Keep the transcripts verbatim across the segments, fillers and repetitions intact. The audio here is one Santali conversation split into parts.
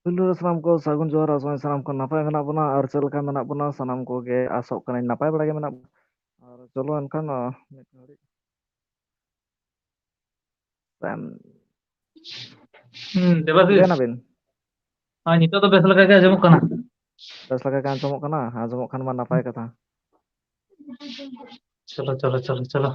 ᱯᱩᱭᱞᱩ ᱨᱮ ᱥᱟᱱᱟᱢ ᱠᱚ ᱥᱟᱹᱜᱩᱱ ᱡᱚᱦᱟᱨ, ᱟᱥᱚᱜ ᱟᱹᱧ ᱥᱟᱱᱟᱢ ᱠᱚ ᱱᱟᱯᱟᱭ ᱢᱮᱱᱟᱜ ᱵᱚᱱᱟ᱾ ᱟᱨ ᱪᱮᱫ ᱞᱮᱠᱟ ᱢᱮᱱᱟᱜ ᱵᱚᱱᱟ? ᱥᱟᱱᱟᱢ ᱠᱚᱜᱮ ᱟᱥᱚᱜ ᱠᱟᱹᱱᱟᱹᱧ ᱱᱟᱯᱟᱭ ᱵᱟᱲᱟ ᱜᱮ ᱢᱮᱱᱟᱜ ᱵᱚᱱᱟ᱾ ᱟᱨ ᱪᱚᱞᱚ ᱮᱱᱠᱷᱟᱱ, ᱟᱸ, ᱢᱤᱫ ᱜᱷᱟᱹᱲᱤᱡ ᱥᱮᱱ ᱦᱩᱸ, ᱫᱮᱵᱟᱥᱤᱥ᱾ ᱪᱤᱠᱟᱹᱭᱮᱱᱟ ᱵᱤᱱ? ᱦᱳᱭ, ᱱᱤᱛᱚᱜ ᱫᱚ ᱵᱮᱥ ᱞᱮᱠᱟ ᱜᱮ ᱟᱸᱡᱚᱢᱚᱜ ᱠᱟᱱᱟ᱾ ᱵᱮᱥ ᱞᱮᱠᱟ ᱜᱮ ᱟᱸᱡᱚᱢᱚᱜ ᱠᱟᱱᱟ? ᱟᱸᱡᱚᱢᱚᱜ ᱠᱷᱟᱱ ᱢᱟ ᱱᱟᱯᱟᱭ ᱠᱟᱛᱷᱟ᱾ ᱪᱚᱞᱚ, ᱪᱚᱞᱚ, ᱪᱚᱞᱚ, ᱪᱚᱞᱚ᱾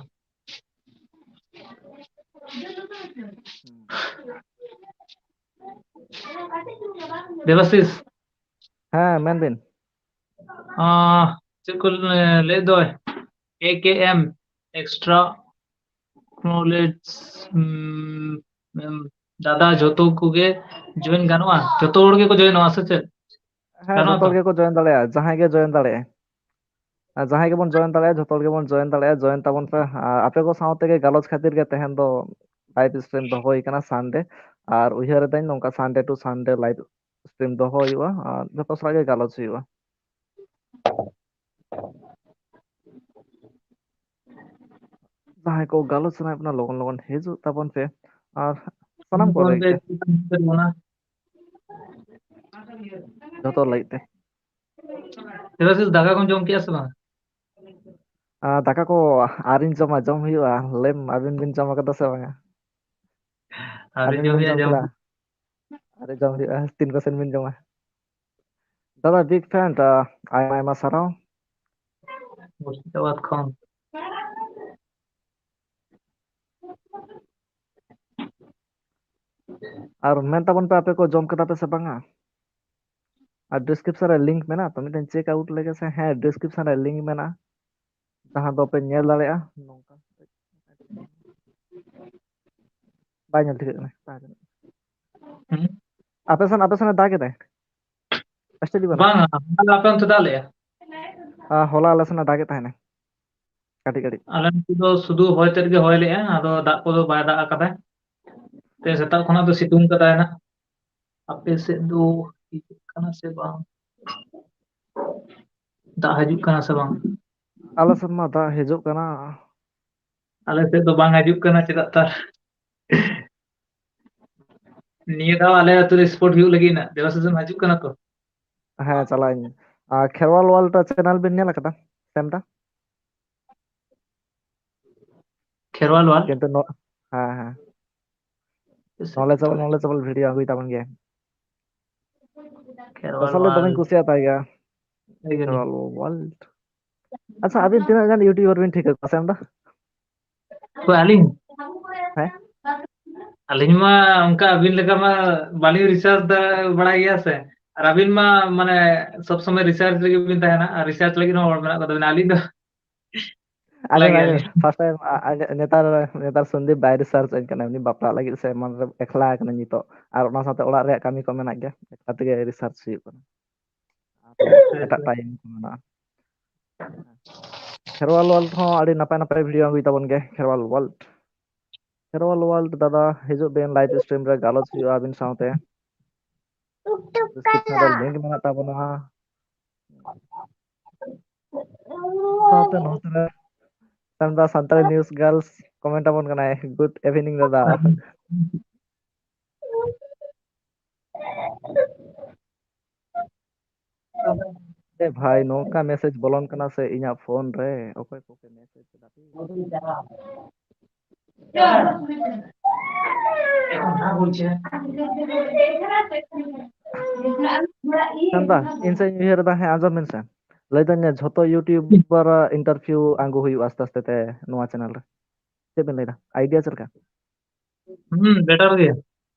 ᱫᱮᱵᱟᱥᱤᱥ᱾ ᱦᱮᱸ, ᱢᱮᱱ ᱵᱤᱱ᱾ ᱟᱸ, ᱪᱮᱫ ᱠᱚ ᱞᱟᱹᱭ ᱫᱚ? ᱮ ᱠᱮ ᱮᱢ, extra knowledge, ᱩᱢ, ᱩᱢ, ᱫᱟᱫᱟ, ᱡᱷᱚᱛᱚ ᱠᱚᱜᱮ join ᱜᱟᱱᱚᱜᱼᱟ? ᱡᱷᱚᱛᱚ ᱦᱚᱲ ᱜᱮᱠᱚ joinᱚᱜᱼᱟ ᱥᱮ ᱪᱮᱫ? ᱦᱮᱸ, ᱜᱟᱱᱚᱜᱼᱟ ᱡᱷᱚᱛᱚ ᱛᱚ? ᱦᱚᱲ ᱜᱮᱠᱚ join ᱫᱟᱲᱮᱭᱟᱜᱼᱟ, ᱡᱟᱦᱟᱸᱭ ᱜᱮ join ᱫᱟᱲᱮᱭᱟᱜᱼᱟᱭ᱾ ᱟᱨ ᱡᱟᱦᱟᱸᱭ ᱜᱮᱵᱚᱱ join ᱫᱟᱲᱮᱭᱟᱜᱼᱟ, ᱡᱷᱚᱛᱚ ᱦᱚᱲ ᱜᱮᱵᱚᱱ join ᱫᱟᱲᱮᱭᱟᱜᱼᱟ, join ᱛᱟᱵᱚᱱ ᱯᱮ᱾ ᱟᱨ ᱟᱯᱮ ᱠᱚ ᱥᱟᱶ ᱛᱮᱜᱮ ᱜᱟᱞᱚᱪ ᱠᱷᱟᱹᱛᱤᱨ ᱜᱮ ᱛᱮᱦᱮᱧ ᱫᱚ live stream ᱫᱚᱦᱚ ᱦᱩᱭ ᱠᱟᱱᱟ Sunday᱾ ᱟᱨ ᱩᱭᱦᱟᱹᱨ ᱮᱫᱟᱹᱧ ᱱᱚᱝᱠᱟ Sunday to Sunday live stream ᱫᱚᱦᱚ ᱦᱩᱭᱩᱜᱼᱟ, ᱟᱨ ᱡᱷᱚᱛᱚ ᱥᱟᱞᱟᱜ ᱜᱮ ᱜᱟᱞᱚᱪ ᱦᱩᱭᱩᱜᱼᱟ᱾ ᱡᱟᱦᱟᱸᱭ ᱠᱚ ᱜᱟᱞᱚᱪ ᱥᱟᱱᱟᱭᱮᱫ ᱵᱚᱱᱟ, ᱞᱚᱜᱚᱱ ᱞᱚᱜᱚᱱ ᱦᱤᱡᱩᱜ ᱛᱟᱵᱚᱱ ᱯᱮ᱾ ᱟᱨ ᱥᱟᱱᱟᱢ ᱠᱚ ᱞᱟᱹᱜᱤᱫ ᱛᱮ, ᱡᱷᱚᱛᱚ ᱞᱟᱹᱜᱤᱫ ᱛᱮ᱾ ᱫᱮᱵᱟᱥᱤᱥ, ᱫᱟᱠᱟ ᱠᱚᱢ ᱡᱚᱢ ᱠᱮᱜᱼᱟ ᱥᱮ ᱵᱟᱝ? ᱟᱨ ᱫᱟᱠᱟ ᱠᱚ ᱟᱹᱣᱨᱤᱧ ᱡᱚᱢᱟ, ᱡᱚᱢ ᱦᱩᱭᱩᱜᱼᱟ᱾ ᱞᱟᱹᱭ ᱢᱮ, ᱟᱹᱵᱤᱱ ᱵᱤᱱ ᱡᱚᱢ ᱠᱟᱫᱟ ᱥᱮ ᱵᱟᱝᱟ? ᱟᱹᱣᱨᱤ ᱟᱹᱵᱤᱱ ᱡᱚᱢ ᱵᱤᱱ ᱦᱩᱭᱩᱜᱼᱟ, ᱡᱚᱢ ᱡᱚᱢ ᱠᱮᱫᱟ? ᱦᱩᱭᱩᱜᱼᱟ᱾ ᱟᱹᱣᱨᱤ ᱡᱚᱢ ᱦᱩᱭᱩᱜᱼᱟ, ᱛᱤᱱ ᱠᱚ ᱥᱮᱱ ᱵᱤᱱ ᱡᱚᱢᱟ? ᱫᱟᱫᱟ, big fan, ᱟᱭᱢᱟ ᱟᱭᱢᱟ ᱥᱟᱨᱦᱟᱣ᱾ ᱢᱩᱨᱥᱤᱫᱟᱵᱟᱫᱽ ᱠᱷᱚᱱ᱾ ᱟᱨ ᱢᱮᱱ ᱛᱟᱵᱚᱱ ᱯᱮ, ᱟᱯᱮ ᱠᱚ ᱡᱚᱢ ᱠᱮᱫᱟ ᱯᱮ ᱥᱮ ᱵᱟᱝᱟ? ᱟᱨ description ᱨᱮ link ᱢᱮᱱᱟᱜᱼᱟ ᱛᱚ, ᱢᱤᱫᱴᱮᱱ check out ᱞᱮᱜᱮ ᱥᱮ᱾ ᱦᱮᱸ, description ᱨᱮ link ᱢᱮᱱᱟᱜᱼᱟ, ᱡᱟᱦᱟᱸ ᱫᱚᱯᱮ ᱧᱮᱞ ᱫᱟᱲᱮᱭᱟᱜᱼᱟ᱾ ᱱᱚᱝᱠᱟ ᱵᱟᱭ ᱧᱮᱞ ᱴᱷᱤᱠᱟᱹᱜ ᱠᱟᱱᱟ᱾ ᱦᱩᱸ? ᱟᱯᱮ ᱥᱮᱱ, ᱟᱯᱮ ᱥᱮᱱ ᱮ ᱫᱟᱜ ᱮᱫᱟᱭ? Actually ᱵᱟᱝ᱾ ᱵᱟᱝᱟ, ᱦᱚᱞᱟ ᱟᱯᱮ ᱚᱱᱛᱮ ᱫᱟᱜ ᱞᱮᱜᱼᱟ? ᱟᱨ ᱦᱚᱞᱟ ᱟᱞᱮ ᱥᱮᱱ ᱮ ᱫᱟᱜ ᱮᱫ ᱛᱟᱦᱮᱱᱟ ᱠᱟᱹᱴᱤᱡ ᱠᱟᱹᱴᱤᱡ᱾ ᱟᱞᱮ ᱱᱚᱛᱮ ᱫᱚ ᱥᱩᱫᱷᱩ ᱦᱚᱭ ᱛᱮᱫ ᱜᱮ ᱦᱚᱭ ᱞᱮᱜᱼᱟ, ᱟᱫᱚ ᱫᱟᱜ ᱠᱚᱫᱚ ᱵᱟᱭ ᱫᱟᱜ ᱟᱠᱟᱫᱟ᱾ ᱛᱮ ᱥᱮᱛᱟᱜ ᱠᱷᱚᱱᱟᱜ ᱫᱚ ᱥᱤᱛᱩᱝ ᱠᱟᱫᱟᱭ ᱱᱟᱜ᱾ ᱟᱯᱮ ᱥᱮᱫ ᱫᱚ ᱦᱤᱡᱩᱜ ᱠᱟᱱᱟ ᱥᱮ ᱵᱟᱝ? ᱫᱟᱜ ᱦᱤᱡᱩᱜ ᱠᱟᱱᱟ ᱥᱮ ᱵᱟᱝ? ᱟᱞᱮ ᱥᱮᱫ ᱢᱟ ᱫᱟᱜ ᱦᱤᱡᱩᱜ ᱠᱟᱱᱟ᱾ ᱟᱞᱮ ᱥᱮᱫ ᱫᱚ ᱵᱟᱝ ᱦᱤᱡᱩᱜ ᱠᱟᱱᱟ, ᱪᱮᱫᱟᱜ ᱛᱟᱨ? ᱱᱤᱭᱟᱹ ᱫᱷᱟᱣ ᱟᱞᱮ ᱟᱹᱛᱩ ᱨᱮ ᱥᱯᱳᱨᱴ ᱦᱩᱭᱩᱜ ᱞᱟᱹᱜᱤᱫ ᱱᱟᱜ, ᱫᱮᱵᱟᱥᱤᱥ ᱮᱢ ᱦᱤᱡᱩᱜ ᱠᱟᱱᱟ ᱛᱚ? ᱦᱮᱸ, ᱪᱟᱞᱟᱜ ᱟᱹᱧ᱾ ᱟᱨ ᱠᱷᱮᱨᱣᱟᱞ ᱣᱟᱨᱞᱰ ᱪᱮᱱᱮᱞ ᱵᱤᱱ ᱧᱮᱞ ᱟᱠᱟᱫᱟ, ᱥᱮᱢ ᱫᱟ? ᱠᱷᱮᱨᱣᱟᱞ ᱣᱟᱞ? ᱠᱤᱱᱛᱩ ᱱᱚ-, ᱦᱮᱸ, ᱦᱮᱸ᱾ ᱥᱮ ᱱᱚᱞᱮᱡᱮᱵᱚᱞ, ᱱᱚᱞᱮᱡᱮᱵᱚᱞ ᱵᱷᱤᱰᱤᱭᱳ ᱟᱹᱜᱩᱭ ᱛᱟᱵᱚᱱ ᱜᱮᱭᱟ᱾ ᱠᱷᱮᱨᱣᱟᱞ ᱟᱥᱚᱞᱮ ᱣᱟᱞ᱾ ᱫᱚᱢᱮᱧ ᱠᱩᱥᱤᱭᱟᱜ ᱛᱟᱭ ᱜᱮᱭᱟ᱾ ᱦᱮᱸ, ᱠᱷᱮᱨᱣᱟᱞ ᱣᱟᱨᱞᱰ᱾ ᱟᱪᱪᱷᱟ, ᱟᱹᱵᱤᱱ ᱛᱤᱱᱟᱹᱜ ᱜᱟᱱ ᱭᱩᱴᱩᱵᱟᱨ ᱵᱤᱱ ᱴᱷᱤᱠᱟᱹ ᱠᱚᱣᱟ, ᱥᱮᱢ ᱫᱟ? ᱚᱠᱚᱭ, ᱟᱹᱞᱤᱧ? ᱦᱮᱸ? ᱟᱹᱞᱤᱧ ᱢᱟ ᱚᱱᱠᱟ ᱟᱹᱵᱤᱱ ᱞᱮᱠᱟ ᱢᱟ ᱵᱟᱹᱞᱤᱧ ᱨᱤᱥᱟᱨᱪ ᱫᱟ, ᱵᱟᱲᱟᱭ ᱜᱮᱭᱟ ᱥᱮ᱾ ᱟᱨ ᱟᱹᱵᱤᱱ ᱢᱟ ᱢᱟᱱᱮ ᱥᱚᱵ ᱥᱚᱢᱚᱭ ᱨᱤᱥᱟᱨᱪ ᱨᱮᱜᱮ ᱵᱤᱱ ᱛᱟᱦᱮᱱᱟ, ᱟᱨ ᱨᱤᱥᱟᱨᱪ ᱞᱟᱹᱜᱤᱫ ᱦᱚᱸ ᱦᱚᱲ ᱢᱮᱱᱟᱜ ᱠᱚ ᱛᱟᱵᱤᱱᱟ᱾ ᱟᱹᱞᱤᱧ ᱫᱚ ᱟᱞᱮ ᱵᱟᱲᱟᱭ ᱢᱟ ᱜᱮᱭᱟᱞᱤᱧ᱾ First time, ᱟ-, ᱟ-, ᱱᱮᱛᱟᱨ, ᱱᱮᱛᱟᱨ ᱥᱚᱱᱫᱤᱯ ᱵᱟᱭ ᱨᱤᱥᱟᱨᱪ ᱟᱹᱧ ᱠᱟᱱᱟ, ᱩᱱᱤ ᱵᱟᱯᱞᱟᱜ ᱞᱟᱹᱜᱤᱫ ᱥᱮ ᱮᱢᱟᱱ ᱨᱮ ᱮᱠᱞᱟ ᱟᱠᱟᱱᱟ ᱱᱤᱛᱚᱜ, ᱟᱨ ᱚᱱᱟ ᱥᱟᱶᱛᱮ ᱚᱲᱟᱜ ᱨᱮᱭᱟᱜ ᱠᱟᱹᱢᱤ ᱠᱚ ᱢᱮᱱᱟᱜ ᱜᱮᱭᱟ, ᱮᱠᱞᱟ ᱛᱮᱜᱮ ᱨᱤᱥᱟᱨᱪ ᱦᱩᱭᱩᱜ ᱠᱟᱱᱟ᱾ ᱮᱴᱟᱜ ᱴᱟᱭᱤᱢ ᱠᱚ ᱢᱮᱱᱟᱜᱼᱟ᱾ ᱠᱷᱮᱨᱣᱟᱞ ᱣᱟᱨᱞᱰ ᱦᱚᱸ ᱟᱹᱰᱤ ᱱᱟᱯᱟᱭ ᱱᱟᱯᱟᱭ ᱵᱷᱤᱰᱤᱭᱳ ᱟᱹᱜᱩᱭ ᱛᱟᱵᱚᱱ ᱜᱮ, ᱠᱷᱮᱨᱣᱟᱞ ᱣᱟᱨᱞᱰ᱾ ᱠᱷᱮᱨᱣᱟᱞ ᱣᱟᱨᱞᱰ ᱫᱟᱫᱟ, ᱦᱤᱡᱩᱜ ᱵᱤᱱ ᱞᱟᱭᱤᱵᱷ ᱥᱴᱨᱤᱢ ᱨᱮ, ᱜᱟᱞᱚᱪ ᱦᱩᱭᱩᱜᱼᱟ ᱟᱹᱵᱤᱱ ᱥᱟᱶᱛᱮ᱾ ᱰᱤᱥᱠᱨᱤᱯᱥᱚᱱ ᱨᱮ ᱞᱤᱝᱠ ᱢᱮᱱᱟᱜ ᱛᱟᱵᱚᱱᱟ᱾ ᱥᱟᱶᱛᱮ ᱱᱚᱛᱮ ᱨᱮ Santal, Santali news girls comment ᱟᱵᱚᱱ ᱠᱟᱱᱟᱭ, "Good evening ᱫᱟᱫᱟ᱾" ᱮ ᱵᱷᱟᱭ, ᱱᱚᱝᱠᱟ ᱢᱮᱥᱮᱡᱽ ᱵᱚᱞᱚᱱ ᱠᱟᱱᱟ ᱥᱮ ᱤᱧᱟᱹᱜ ᱯᱷᱳᱱ ᱨᱮ? ᱚᱠᱚᱭ ᱠᱚᱯᱮ ᱢᱮᱥᱮᱡᱽ ᱠᱮᱫᱟ? ᱥᱟᱱᱛᱟ, ᱤᱧ ᱥᱮᱫ ᱤᱧ ᱩᱭᱦᱟᱹᱨ ᱮᱫᱟ, ᱦᱮᱸ, ᱟᱸᱡᱚᱢ ᱵᱮᱱ ᱥᱮ᱾ ᱞᱟᱹᱭ ᱫᱟᱹᱧ, ᱡᱷᱚᱛᱚ ᱭᱩᱴᱩᱵᱟᱨ ᱤᱱᱴᱟᱨᱵᱷᱤᱭᱩ ᱟᱬᱜᱚ ᱦᱩᱭᱩᱜᱼᱟ ᱟᱥᱛᱮ ᱟᱥᱛᱮ ᱛᱮ ᱱᱚᱣᱟ ᱪᱮᱱᱮᱞ ᱨᱮ᱾ ᱪᱮᱫ ᱵᱮᱱ ᱞᱟᱹᱭ ᱫᱟ? ᱟᱭᱰᱤᱭᱟ ᱪᱮᱫ ᱞᱮᱠᱟ? ᱦᱩᱸ, ᱵᱮᱴᱟᱨ ᱜᱮ᱾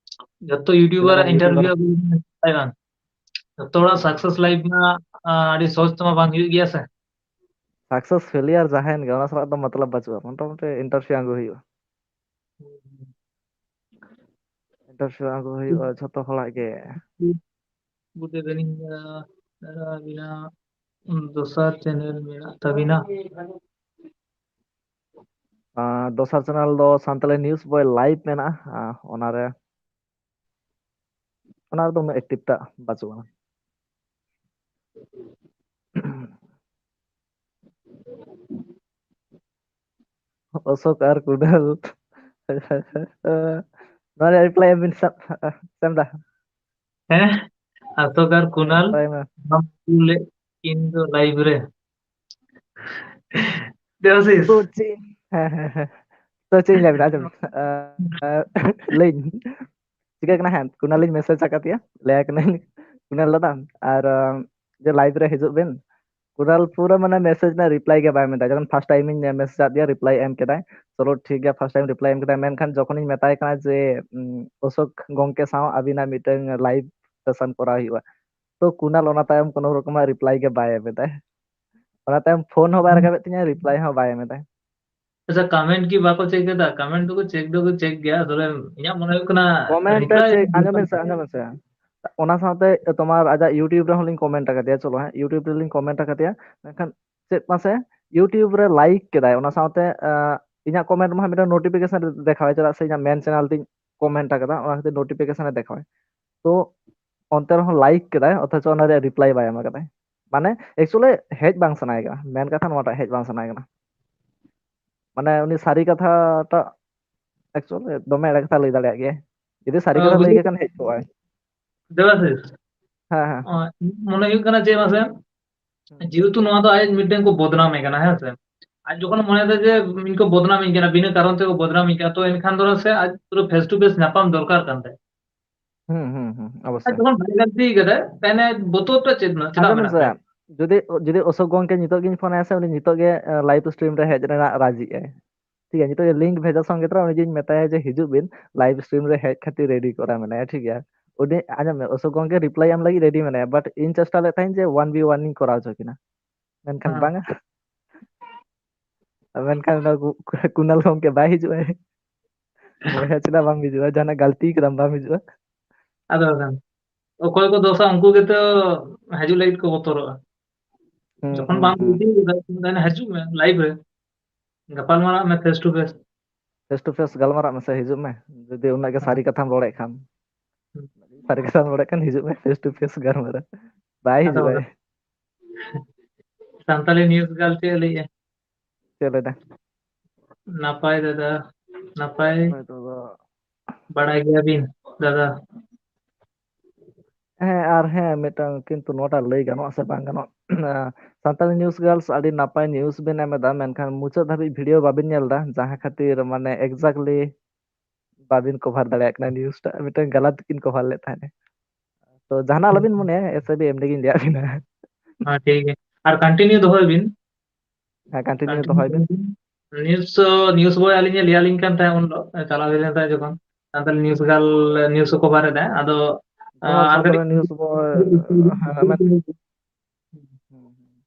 ᱡᱚᱛᱚ ᱛᱤᱱᱟᱹᱜ ᱭᱩᱴᱩᱵᱟᱨᱟᱜ ᱜᱟᱱ ᱤᱱᱴᱟᱨᱵᱷᱤᱭᱩ ᱭᱩᱴᱩᱵᱟᱨ? ᱟᱹᱜᱩ ᱞᱮᱠᱷᱟᱱ ᱱᱟᱯᱟᱭᱚᱜᱼᱟ᱾ ᱡᱚᱛᱚ ᱦᱚᱲᱟᱜ ᱥᱟᱠᱥᱮᱥ ᱞᱟᱭᱤᱯᱷ ᱨᱮᱱᱟᱜ, ᱟ, ᱟᱹᱰᱤ ᱥᱚᱦᱚᱡ ᱛᱮᱢᱟ ᱵᱟᱝ ᱦᱩᱭᱩᱜ ᱜᱮᱭᱟ ᱥᱮ᱾ ᱥᱟᱠᱥᱮᱥ ᱯᱷᱮᱞᱤᱭᱟᱨ ᱡᱟᱦᱟᱸᱭᱮᱱ ᱜᱮ, ᱚᱱᱟ ᱥᱟᱞᱟᱜ ᱫᱚ ᱢᱚᱛᱞᱚᱵ ᱵᱟᱹᱪᱩᱜᱼᱟ᱾ ᱢᱚᱴᱟᱢᱩᱴᱤ ᱤᱱᱴᱟᱨᱵᱷᱤᱭᱩ ᱟᱹᱜᱩ ᱦᱩᱭᱩᱜᱼᱟ᱾ ᱤᱱᱴᱟᱨᱵᱷᱤᱭᱩ ᱟᱹᱜᱩ ᱦᱩᱭᱩᱜᱼᱟ ᱡᱷᱚᱛᱚ ᱦᱚᱲᱟᱜ ᱜᱮ᱾ ᱜᱩᱰ ᱤᱵᱷᱤᱱᱤᱝ, ᱟ, ᱟ, ᱟᱹᱵᱤᱱᱟᱜ ᱫᱚᱥᱟᱨ ᱪᱮᱱᱮᱞ ᱢᱮᱱᱟᱜ ᱛᱟᱹᱵᱤᱱᱟ? ᱟ, ᱫᱚᱥᱟᱨ ᱪᱮᱱᱮᱞ ᱫᱚ ᱥᱟᱱᱛᱟᱲᱤ ᱱᱤᱭᱩᱡ ᱵᱚᱭ ᱞᱟᱭᱤᱵᱷ ᱢᱮᱱᱟᱜᱼᱟ᱾ ᱟ, ᱚᱱᱟᱨᱮ, ᱚᱱᱟ ᱨᱮᱫᱚ ᱩᱱᱟᱹᱜ ᱮᱠᱴᱤᱵᱷ ᱴᱟᱜ ᱵᱟᱹᱪᱩᱜᱼᱟ᱾ ᱚᱥᱳᱠ ᱟᱨ ᱠᱩᱰᱟᱹᱞ᱾ ᱱᱚᱣᱟ ᱨᱮᱭᱟᱜ ᱨᱤᱯᱞᱟᱭ ᱮᱢ ᱵᱤᱱ ᱥᱟᱵ, ᱥᱮᱢ ᱫᱟ᱾ ᱦᱮᱸ, ᱟᱥᱚᱠ ᱟᱨ ᱠᱩᱱᱟᱞ ᱢᱮᱛᱟᱭ ᱢᱮ᱾ ᱵᱟᱢ ᱠᱩᱞᱮᱫ ᱠᱤᱱ ᱫᱚ ᱞᱟᱭᱤᱵᱷ ᱨᱮ᱾ ᱫᱮᱵᱟᱥᱤᱥ᱾ ᱛᱚ ᱪᱮᱫ ᱦᱮᱸ ᱦᱮᱸ ᱦᱮᱸ ᱛᱚ ᱪᱮᱫ ᱤᱧ ᱞᱟᱹᱭ ᱵᱤᱱᱟ, ᱟᱸᱡᱚᱢ ᱵᱤᱱ᱾ ᱟᱸ, ᱞᱟᱹᱭ ᱤᱧ᱾ ᱪᱤᱠᱟᱹ ᱠᱟᱱᱟ, ᱦᱮᱸ, ᱠᱩᱱᱟᱞᱤᱧ ᱢᱮᱥᱮᱡᱽ ᱟᱠᱟᱫᱮᱭᱟ, ᱞᱟᱹᱭ ᱟᱭ ᱠᱟᱹᱱᱟᱹᱧ, "ᱠᱩᱱᱟᱞ ᱫᱟᱫᱟ, ᱟᱨ ᱟᱸ, ᱡᱮ ᱞᱟᱭᱤᱵᱷ ᱨᱮ ᱦᱤᱡᱩᱜ ᱵᱤᱱ᱾" ᱠᱩᱱᱟᱞ ᱯᱩᱨᱟᱹ ᱢᱟᱱᱮ ᱢᱮᱥᱮᱡᱽ ᱨᱮᱱᱟᱜ ᱨᱤᱯᱞᱟᱭ ᱜᱮ ᱵᱟᱭ ᱢᱮᱛᱟᱭ᱾ ᱡᱚᱠᱷᱚᱱ ᱯᱷᱟᱥᱴ ᱴᱟᱭᱤᱢ ᱤᱧ ᱢᱮᱥᱮᱡᱽ ᱟᱫᱮᱭᱟ, ᱨᱤᱯᱞᱟᱭ ᱮᱢ ᱠᱮᱫᱟᱭ, ᱪᱚᱞᱚ ᱴᱷᱤᱠ ᱜᱮᱭᱟ, ᱯᱷᱟᱥᱴ ᱴᱟᱭᱤᱢ ᱨᱤᱯᱞᱟᱭ ᱮᱢ ᱠᱮᱫᱟᱭ᱾ ᱢᱮᱱᱠᱷᱟᱱ ᱡᱚᱠᱷᱚᱱᱤᱧ ᱢᱮᱛᱟᱭ ᱠᱟᱱᱟ ᱡᱮ, ᱩᱸ, "ᱚᱥᱳᱠ ᱜᱚᱝᱠᱮ ᱥᱟᱶ ᱟᱹᱵᱤᱱᱟᱜ ᱢᱤᱫᱴᱟᱝ ᱞᱟᱭᱤᱵᱷ ᱥᱮᱥᱚᱱ ᱠᱚᱨᱟᱣ ᱦᱩᱭᱩᱜᱼᱟ", ᱛᱚ ᱠᱩᱱᱟᱞ ᱚᱱᱟ ᱛᱟᱭᱚᱢ ᱠᱳᱱᱳ ᱨᱚᱠᱚᱢᱟᱜ ᱨᱤᱯᱞᱟᱭ ᱜᱮ ᱵᱟᱭ ᱮᱢ ᱮᱫᱟᱭ᱾ ᱚᱱᱟ ᱛᱟᱭᱚᱢ ᱯᱷᱳᱱ ᱦᱚᱸ ᱵᱟᱭ ᱨᱟᱠᱟᱵᱮᱫ ᱛᱤᱧᱟᱹ, ᱨᱤᱯᱞᱟᱭ ᱦᱚᱸ ᱵᱟᱭ ᱮᱢ ᱮᱫᱟᱭ᱾ ᱟᱪᱪᱷᱟ, ᱠᱚᱢᱮᱱᱴ ᱠᱤ ᱵᱟᱠᱚ ᱪᱮᱠ ᱮᱫᱟ? ᱠᱚᱢᱮᱱᱴ ᱫᱚᱠᱚ ᱪᱮᱠ ᱫᱚᱠᱚ ᱪᱮᱠ ᱜᱮᱭᱟ, ᱟᱥᱚᱞᱮ ᱤᱧᱟᱹᱜ ᱢᱚᱱᱮ ᱦᱩᱭᱩᱜ ᱠᱟᱱᱟ ᱠᱚᱢᱮᱱᱴ ᱨᱮ ᱨᱤᱯᱞᱟᱭ ᱪᱮᱠ, ᱟᱸᱡᱚᱢ ᱵᱮᱱ ᱥᱮ, ᱟᱸᱡᱚᱢ ᱵᱮᱱ ᱥᱮ᱾ ᱚᱱᱟ ᱥᱟᱶᱛᱮ ᱛᱳᱢᱟᱨ ᱟᱡᱟᱜ YouTube ᱨᱮᱦᱚᱸ ᱞᱤᱧ ᱠᱚᱢᱮᱱᱴ ᱟᱠᱟᱫᱮᱭᱟ, ᱪᱚᱞᱚ ᱦᱮᱸ, YouTube ᱨᱮᱞᱤᱧ ᱠᱚᱢᱮᱱᱴ ᱟᱠᱟᱫᱮᱭᱟ, ᱢᱮᱱᱠᱷᱟᱱ ᱪᱮᱫ ᱢᱟᱥᱮ YouTube ᱨᱮ ᱞᱟᱭᱤᱠ ᱠᱮᱫᱟᱭ, ᱚᱱᱟ ᱥᱟᱶᱛᱮ ᱟᱸ, ᱤᱧᱟᱹᱜ ᱠᱚᱢᱮᱱᱴ ᱢᱟ ᱦᱟᱸᱜ ᱢᱤᱫᱴᱟᱝ ᱱᱳᱴᱤᱯᱷᱤᱠᱮᱥᱚᱱ ᱨᱮ ᱫᱮᱠᱷᱟᱣᱟᱭ, ᱪᱮᱫᱟᱜ ᱥᱮ ᱤᱧᱟᱹᱜ ᱢᱮᱱ ᱪᱮᱱᱮᱞ ᱛᱤᱧ ᱠᱚᱢᱮᱱᱴ ᱟᱠᱟᱫᱟ, ᱚᱱᱟ ᱠᱷᱟᱹᱛᱤᱨ ᱱᱳᱴᱤᱯᱷᱤᱠᱮᱥᱚᱱ ᱮ ᱫᱮᱠᱷᱟᱣᱟᱭ᱾ ᱛᱚ ᱚᱱᱛᱮ ᱨᱮᱦᱚᱸ ᱞᱟᱭᱤᱠ ᱠᱮᱫᱟᱭ, ᱚᱛᱷᱚᱪᱚ ᱚᱱᱟ ᱨᱮᱭᱟᱜ ᱨᱤᱯᱞᱟᱭ ᱵᱟᱭ ᱮᱢ ᱟᱠᱟᱫᱟᱭ᱾ ᱢᱟᱱᱮ ᱮᱠᱪᱩᱭᱮᱞᱤ ᱦᱮᱡ ᱵᱟᱝ ᱥᱟᱱᱟᱭᱮ ᱠᱟᱱᱟ, ᱢᱮᱱ ᱠᱟᱛᱷᱟ ᱱᱚᱣᱟᱴᱟᱜ, ᱦᱮᱡ ᱵᱟᱝ ᱥᱟᱱᱟᱭᱮ ᱠᱟᱱᱟ᱾ ᱢᱟᱱᱮ ᱩᱱᱤ ᱥᱟᱹᱨᱤ ᱠᱟᱛᱷᱟᱴᱟᱜ ᱮᱠᱪᱩᱭᱮᱞᱤ ᱫᱚᱢᱮ ᱮᱲᱮ ᱠᱟᱛᱷᱟ ᱞᱟᱹᱭ ᱫᱟᱲᱮᱭᱟᱜ ᱜᱮᱭᱟᱭ᱾ ᱡᱩᱫᱤ ᱥᱟᱹᱨᱤ ᱚ, ᱠᱟᱛᱷᱟ ᱞᱟᱹᱭ ᱵᱩᱡᱷᱟᱹᱣ᱾ ᱜᱮ ᱠᱷᱟᱱ ᱦᱮᱡ ᱠᱚᱜᱼᱟᱭ᱾ ᱫᱮᱵᱟᱥᱤᱥ, ᱦᱮᱸ, ᱦᱮᱸ᱾ ᱚ, ᱤᱧᱟᱹᱜ ᱢᱚᱱᱮ ᱦᱩᱭᱩᱜ ᱠᱟᱱᱟ ᱪᱮᱫ ᱢᱟᱥᱮ, ᱦᱩᱸ᱾ ᱡᱮᱦᱮᱛᱩ ᱱᱚᱣᱟ ᱫᱚ ᱟᱡ ᱢᱤᱫᱴᱮᱱ ᱠᱚ ᱵᱚᱫᱱᱟᱢᱮ ᱠᱟᱱᱟ, ᱦᱮᱸ ᱥᱮ? ᱟᱡ ᱡᱚᱠᱷᱚᱱ ᱢᱚᱱᱮᱭᱮᱫᱟ ᱡᱮ ᱤᱧ ᱠᱚ ᱵᱚᱫᱱᱟᱢᱤᱧ ᱠᱟᱱᱟ, ᱵᱤᱱᱟᱹ ᱠᱟᱨᱚᱱ ᱛᱮᱠᱚ ᱵᱚᱫᱱᱟᱢᱤᱧ ᱠᱟᱱᱟ, ᱛᱚ ᱮᱱᱠᱷᱟᱱ ᱫᱚ ᱥᱮ ᱟᱡ ᱯᱩᱨᱟᱹ ᱯᱷᱮᱥ ᱴᱩ ᱯᱷᱮᱥ ᱧᱟᱯᱟᱢ ᱫᱚᱨᱠᱟᱨ ᱠᱟᱱ ᱛᱟᱭᱟ᱾ ᱦᱩᱸ, ᱦᱩᱸ, ᱦᱩᱸ, ᱟᱨ ᱚᱵᱚᱥᱥᱳᱭ᱾ ᱡᱚᱠᱷᱚᱱ ᱵᱟᱭ ᱜᱟᱹᱞᱛᱤ ᱠᱟᱫᱟ, ᱛᱟᱦᱞᱮ ᱵᱚᱛᱚᱨ ᱴᱟ ᱪᱮᱫ ᱨᱮᱱᱟᱜ, ᱪᱮᱫᱟᱜ ᱟᱸᱡᱚᱢ ᱵᱮᱱ ᱢᱮᱱᱟᱜ ᱥᱮ, ᱛᱟᱭᱟ? ᱡᱩᱫᱤ, ᱡᱩᱫᱤ ᱚᱥᱳᱠ ᱜᱚᱝᱠᱮ ᱱᱤᱛᱚᱜ ᱜᱤᱧ ᱯᱷᱳᱱ ᱟᱭᱟ ᱥᱮ, ᱩᱱᱤ ᱱᱤᱛᱚᱜ ᱜᱮ, ᱮ, ᱞᱟᱭᱤᱵᱷ ᱥᱴᱨᱤᱢ ᱨᱮ ᱦᱮᱡ ᱨᱮᱱᱟᱜ ᱨᱟᱡᱤᱜ ᱟᱭ᱾ ᱴᱷᱤᱠ ᱜᱮᱭᱟ, ᱱᱤᱛᱚᱜ ᱜᱮ ᱞᱤᱝᱠ ᱵᱷᱮᱡᱟ ᱥᱚᱸᱜᱮ ᱛᱚᱨᱟ ᱩᱱᱤ ᱡᱮᱧ ᱢᱮᱛᱟᱭᱟ ᱡᱮ, "ᱦᱤᱡᱩᱜ ᱵᱤᱱ, ᱞᱟᱭᱤᱵᱷ ᱥᱴᱨᱤᱢ ᱨᱮ ᱦᱮᱡ ᱠᱷᱟᱹᱛᱤᱨ ᱨᱮᱰᱤ ᱠᱚᱨᱟ ᱢᱮᱱᱟᱭᱟ", ᱴᱷᱤᱠ ᱜᱮᱭᱟ? ᱩᱱᱤ, ᱟᱸᱡᱚᱢ ᱢᱮ, ᱚᱥᱳᱠ ᱜᱚᱝᱠᱮ ᱨᱤᱯᱞᱟᱭ ᱮᱢ ᱞᱟᱹᱜᱤᱫ ᱨᱮᱰᱤ ᱢᱮᱱᱟᱭᱟ, but ᱤᱧ ᱪᱮᱥᱴᱟ ᱞᱮᱫ ᱛᱟᱦᱮᱸᱧ ᱡᱮ ᱚᱣᱟᱱ ᱵᱤ ᱚᱣᱟᱱ ᱤᱧ ᱠᱚᱨᱟᱣ ᱦᱚᱪᱚ ᱠᱤᱱᱟ, ᱢᱮᱱᱠᱷᱟᱱ ᱦᱮᱸ᱾ ᱵᱟᱝᱟ᱾ ᱢᱮᱱᱠᱷᱟᱱ ᱚᱱᱟ ᱠᱩ-, ᱠᱩᱱᱟᱞ ᱜᱚᱝᱠᱮ ᱵᱟᱭ ᱦᱤᱡᱩᱜᱼᱟᱭ᱾ ᱵᱚᱭᱦᱟ ᱪᱮᱫᱟᱜ ᱵᱟᱢ ᱦᱤᱡᱩᱜᱼᱟ? ᱡᱟᱦᱟᱱᱟᱜ ᱜᱟᱹᱞᱛᱤ ᱠᱟᱫᱟᱢ, ᱵᱟᱢ ᱦᱤᱡᱩᱜᱼᱟ? ᱟᱫᱚ ᱵᱟᱠᱷᱟᱱ ᱚᱠᱚᱭ ᱠᱚ ᱫᱚᱥᱟ, ᱩᱱᱠᱩ ᱜᱮᱛᱚ ᱦᱤᱡᱩᱜ ᱞᱟᱹᱜᱤᱫ ᱠᱚ ᱵᱚᱛᱚᱨᱚᱜᱼᱟ᱾ ᱦᱩᱸ, ᱡᱚᱠᱷᱚᱱ ᱦᱩᱸ, ᱵᱟᱢ ᱦᱩᱸ᱾ ᱤᱫᱤ ᱠᱟᱫᱟ, ᱛᱟᱦᱞᱮ ᱦᱤᱡᱩᱜ ᱢᱮ ᱞᱟᱭᱤᱵᱷ ᱨᱮ, ᱜᱟᱯᱟᱞ ᱢᱟᱨᱟᱜ ᱢᱮ face to face. Face to face ᱜᱟᱞᱢᱟᱨᱟᱜ ᱢᱮᱥᱮ, ᱦᱤᱡᱩᱜ ᱢᱮ᱾ ᱡᱩᱫᱤ ᱩᱱᱟᱹᱜ ᱜᱮ ᱦᱮᱸ᱾ ᱥᱟᱹᱨᱤ ᱠᱟᱛᱷᱟᱢ ᱨᱚᱲᱮᱫ ᱠᱷᱟᱱ, ᱦᱩᱸ᱾ ᱥᱟᱹᱨᱤ ᱠᱟᱛᱷᱟᱢ ᱨᱚᱲᱮᱫ ᱠᱷᱟᱱ ᱦᱤᱡᱩᱜ ᱢᱮ, ᱯᱷᱮᱥ ᱴᱩ ᱯᱷᱮᱥ ᱜᱟᱞᱢᱟᱨᱟᱜ᱾ ᱵᱟᱭ ᱟᱫᱚ ᱦᱤᱡᱩᱜᱼᱟᱭ᱾ ᱵᱟᱠᱷᱟᱱ᱾ ᱥᱟᱱᱛᱟᱲᱤ ᱱᱤᱭᱩᱡ ᱜᱟᱨᱞ ᱪᱮᱫ ᱮ ᱞᱟᱹᱭᱮᱜᱼᱟ? ᱪᱮᱫ ᱞᱟᱹᱭᱫᱟ? ᱱᱟᱯᱟᱭ ᱫᱟᱫᱟ, ᱱᱟᱯᱟᱭ᱾ ᱱᱤᱛᱚᱜ ᱫᱚ ᱵᱟᱲᱟᱭ ᱜᱮᱭᱟᱵᱤᱱ ᱫᱟᱫᱟ᱾ ᱦᱮᱸ, ᱟᱨ ᱦᱮᱸ, ᱢᱤᱫᱴᱟᱝ ᱠᱤᱱᱛᱩ ᱱᱚᱣᱟᱴᱟᱜ ᱞᱟᱹᱭ ᱜᱟᱱᱚᱜᱼᱟ ᱥᱮ ᱵᱟᱝ ᱜᱟᱱᱚᱜᱼᱟ? ᱥᱟᱱᱛᱟᱞᱤ news girls, ᱟᱹᱰᱤ ᱱᱟᱯᱟᱭ news ᱵᱤᱱ ᱮᱢ ᱮᱫᱟ, ᱢᱮᱱᱠᱷᱟᱱ ᱢᱩᱪᱟᱹᱫ ᱫᱷᱟᱹᱵᱤᱡ video ᱵᱟᱵᱤᱱ ᱧᱮᱞ ᱮᱫᱟ, ᱡᱟᱦᱟᱸ ᱠᱷᱟᱹᱛᱤᱨ ᱢᱟᱱᱮ exactly ᱵᱟᱵᱤᱱ cover ᱫᱟᱲᱮᱭᱟᱜ ᱠᱟᱱᱟ news ᱴᱟᱜ᱾ ᱢᱤᱫᱴᱟᱝ ᱜᱟᱞᱟᱛ ᱠᱤᱱ cover ᱞᱮᱫ ᱛᱟᱦᱮᱸᱫ᱾ ᱛᱚ ᱡᱟᱦᱟᱱᱟᱜ ᱟᱞᱚᱵᱤᱱ ᱢᱚᱱᱮᱭᱟ, ᱮᱥᱮ ᱵᱤ ᱮᱢᱱᱤ ᱜᱤᱧ ᱞᱟᱹᱭᱟᱫ ᱵᱤᱱᱟ᱾ ᱦᱮᱸ, ᱴᱷᱤᱠ ᱜᱮᱭᱟ᱾ ᱟᱨ continue ᱫᱚᱦᱚᱭ ᱵᱤᱱ᱾ ᱦᱮᱸ, continue ᱫᱚᱦᱚᱭ ᱵᱤᱱ᱾ News, news boy ᱟᱹᱞᱤᱧ ᱮ ᱞᱟᱹᱭ ᱟᱹᱞᱤᱧ ᱠᱟᱱ ᱛᱟᱦᱮᱸᱫ ᱩᱱ ᱦᱤᱞᱳᱜ, ᱪᱟᱞᱟᱣ ᱦᱩᱭ ᱞᱮᱱ ᱛᱟᱦᱮᱸᱫ ᱡᱚᱠᱷᱚᱱ, ᱥᱟᱱᱛᱟᱲᱤ news girl news ᱠᱚ cover ᱮᱫᱟ᱾ ᱟᱫᱚ, ᱡᱟᱦᱟᱸ ᱟᱨ ᱥᱟᱱᱛᱟᱲᱤ ᱠᱟᱹᱴᱤᱡ news boy, ᱦᱮᱸ, ᱢᱮᱱ-, ᱦᱩᱸ, ᱦᱩᱸ᱾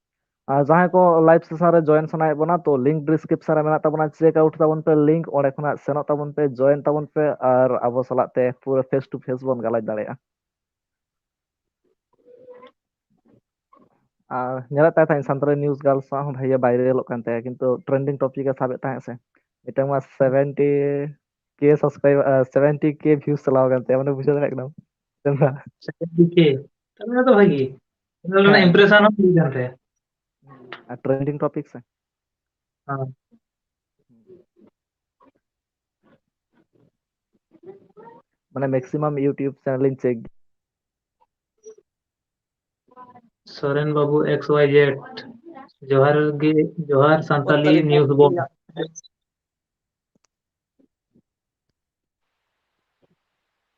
ᱟᱨ ᱡᱟᱦᱟᱸᱭ ᱠᱚ live session ᱨᱮ join ᱥᱟᱱᱟᱭᱮᱫ ᱵᱚᱱᱟ, ᱛᱚ link description ᱨᱮ ᱢᱮᱱᱟᱜ ᱛᱟᱵᱚᱱᱟ, check out ᱛᱟᱵᱚᱱ ᱯᱮ link, ᱚᱸᱰᱮ ᱠᱷᱚᱱᱟᱜ ᱥᱮᱱᱚᱜ ᱛᱟᱵᱚᱱ ᱯᱮ, join ᱛᱟᱵᱚᱱ ᱯᱮ, ᱟᱨ ᱟᱵᱚ ᱥᱟᱞᱟᱜ ᱛᱮ ᱯᱩᱨᱟᱹ face to face ᱵᱚᱱ ᱜᱟᱞᱚᱪ ᱫᱟᱲᱮᱭᱟᱜᱼᱟ᱾ ᱟᱨ ᱧᱮᱞᱮᱫ ᱛᱟᱦᱮᱸ ᱛᱟᱦᱮᱸᱫ ᱥᱟᱱᱛᱟᱲᱤ news girl ᱥᱟᱶ ᱦᱚᱸ ᱵᱷᱟᱜᱮ ᱵᱟᱭᱨᱟᱞᱚᱜ ᱠᱟᱱ ᱛᱟᱭᱟ, ᱠᱤᱱᱛᱩ trending topic ᱮ ᱥᱟᱵᱮᱫ ᱛᱟᱦᱮᱸᱫ ᱥᱮ᱾ ᱢᱤᱫᱴᱟᱝ ᱢᱟ seventy K subscriber, ᱟᱨ seventy K views ᱪᱟᱞᱟᱣ ᱟᱠᱟᱱ ᱛᱟᱭᱟ, ᱢᱟᱱᱮ ᱵᱩᱡᱷᱟᱹᱣ ᱫᱟᱲᱮᱭᱟᱜ ᱠᱟᱱᱟᱢ᱾ ᱪᱮᱫ ᱞᱮᱠᱟ? Seventy K? ᱛᱟᱦᱞᱮ ᱫᱚ ᱵᱷᱟᱜᱤ᱾ ᱚᱱᱟ ᱨᱮᱱᱟᱜ ᱦᱮᱸ᱾ Impression ᱦᱚᱸ ᱦᱩᱭ ᱠᱟᱱ ᱛᱟᱭᱟ᱾ ᱟᱨ trending topic ᱥᱮ᱾ ᱦᱮᱸ᱾ ᱢᱟᱱᱮ maximum YouTube channel ᱤᱧ check᱾ ᱥᱚᱨᱮᱱ ᱵᱟᱹᱵᱩ X Y Z, ᱡᱚᱦᱟᱨ ᱜᱮ, ᱡᱚᱦᱟᱨ ᱥᱟᱱᱛᱟᱞᱤ news boy᱾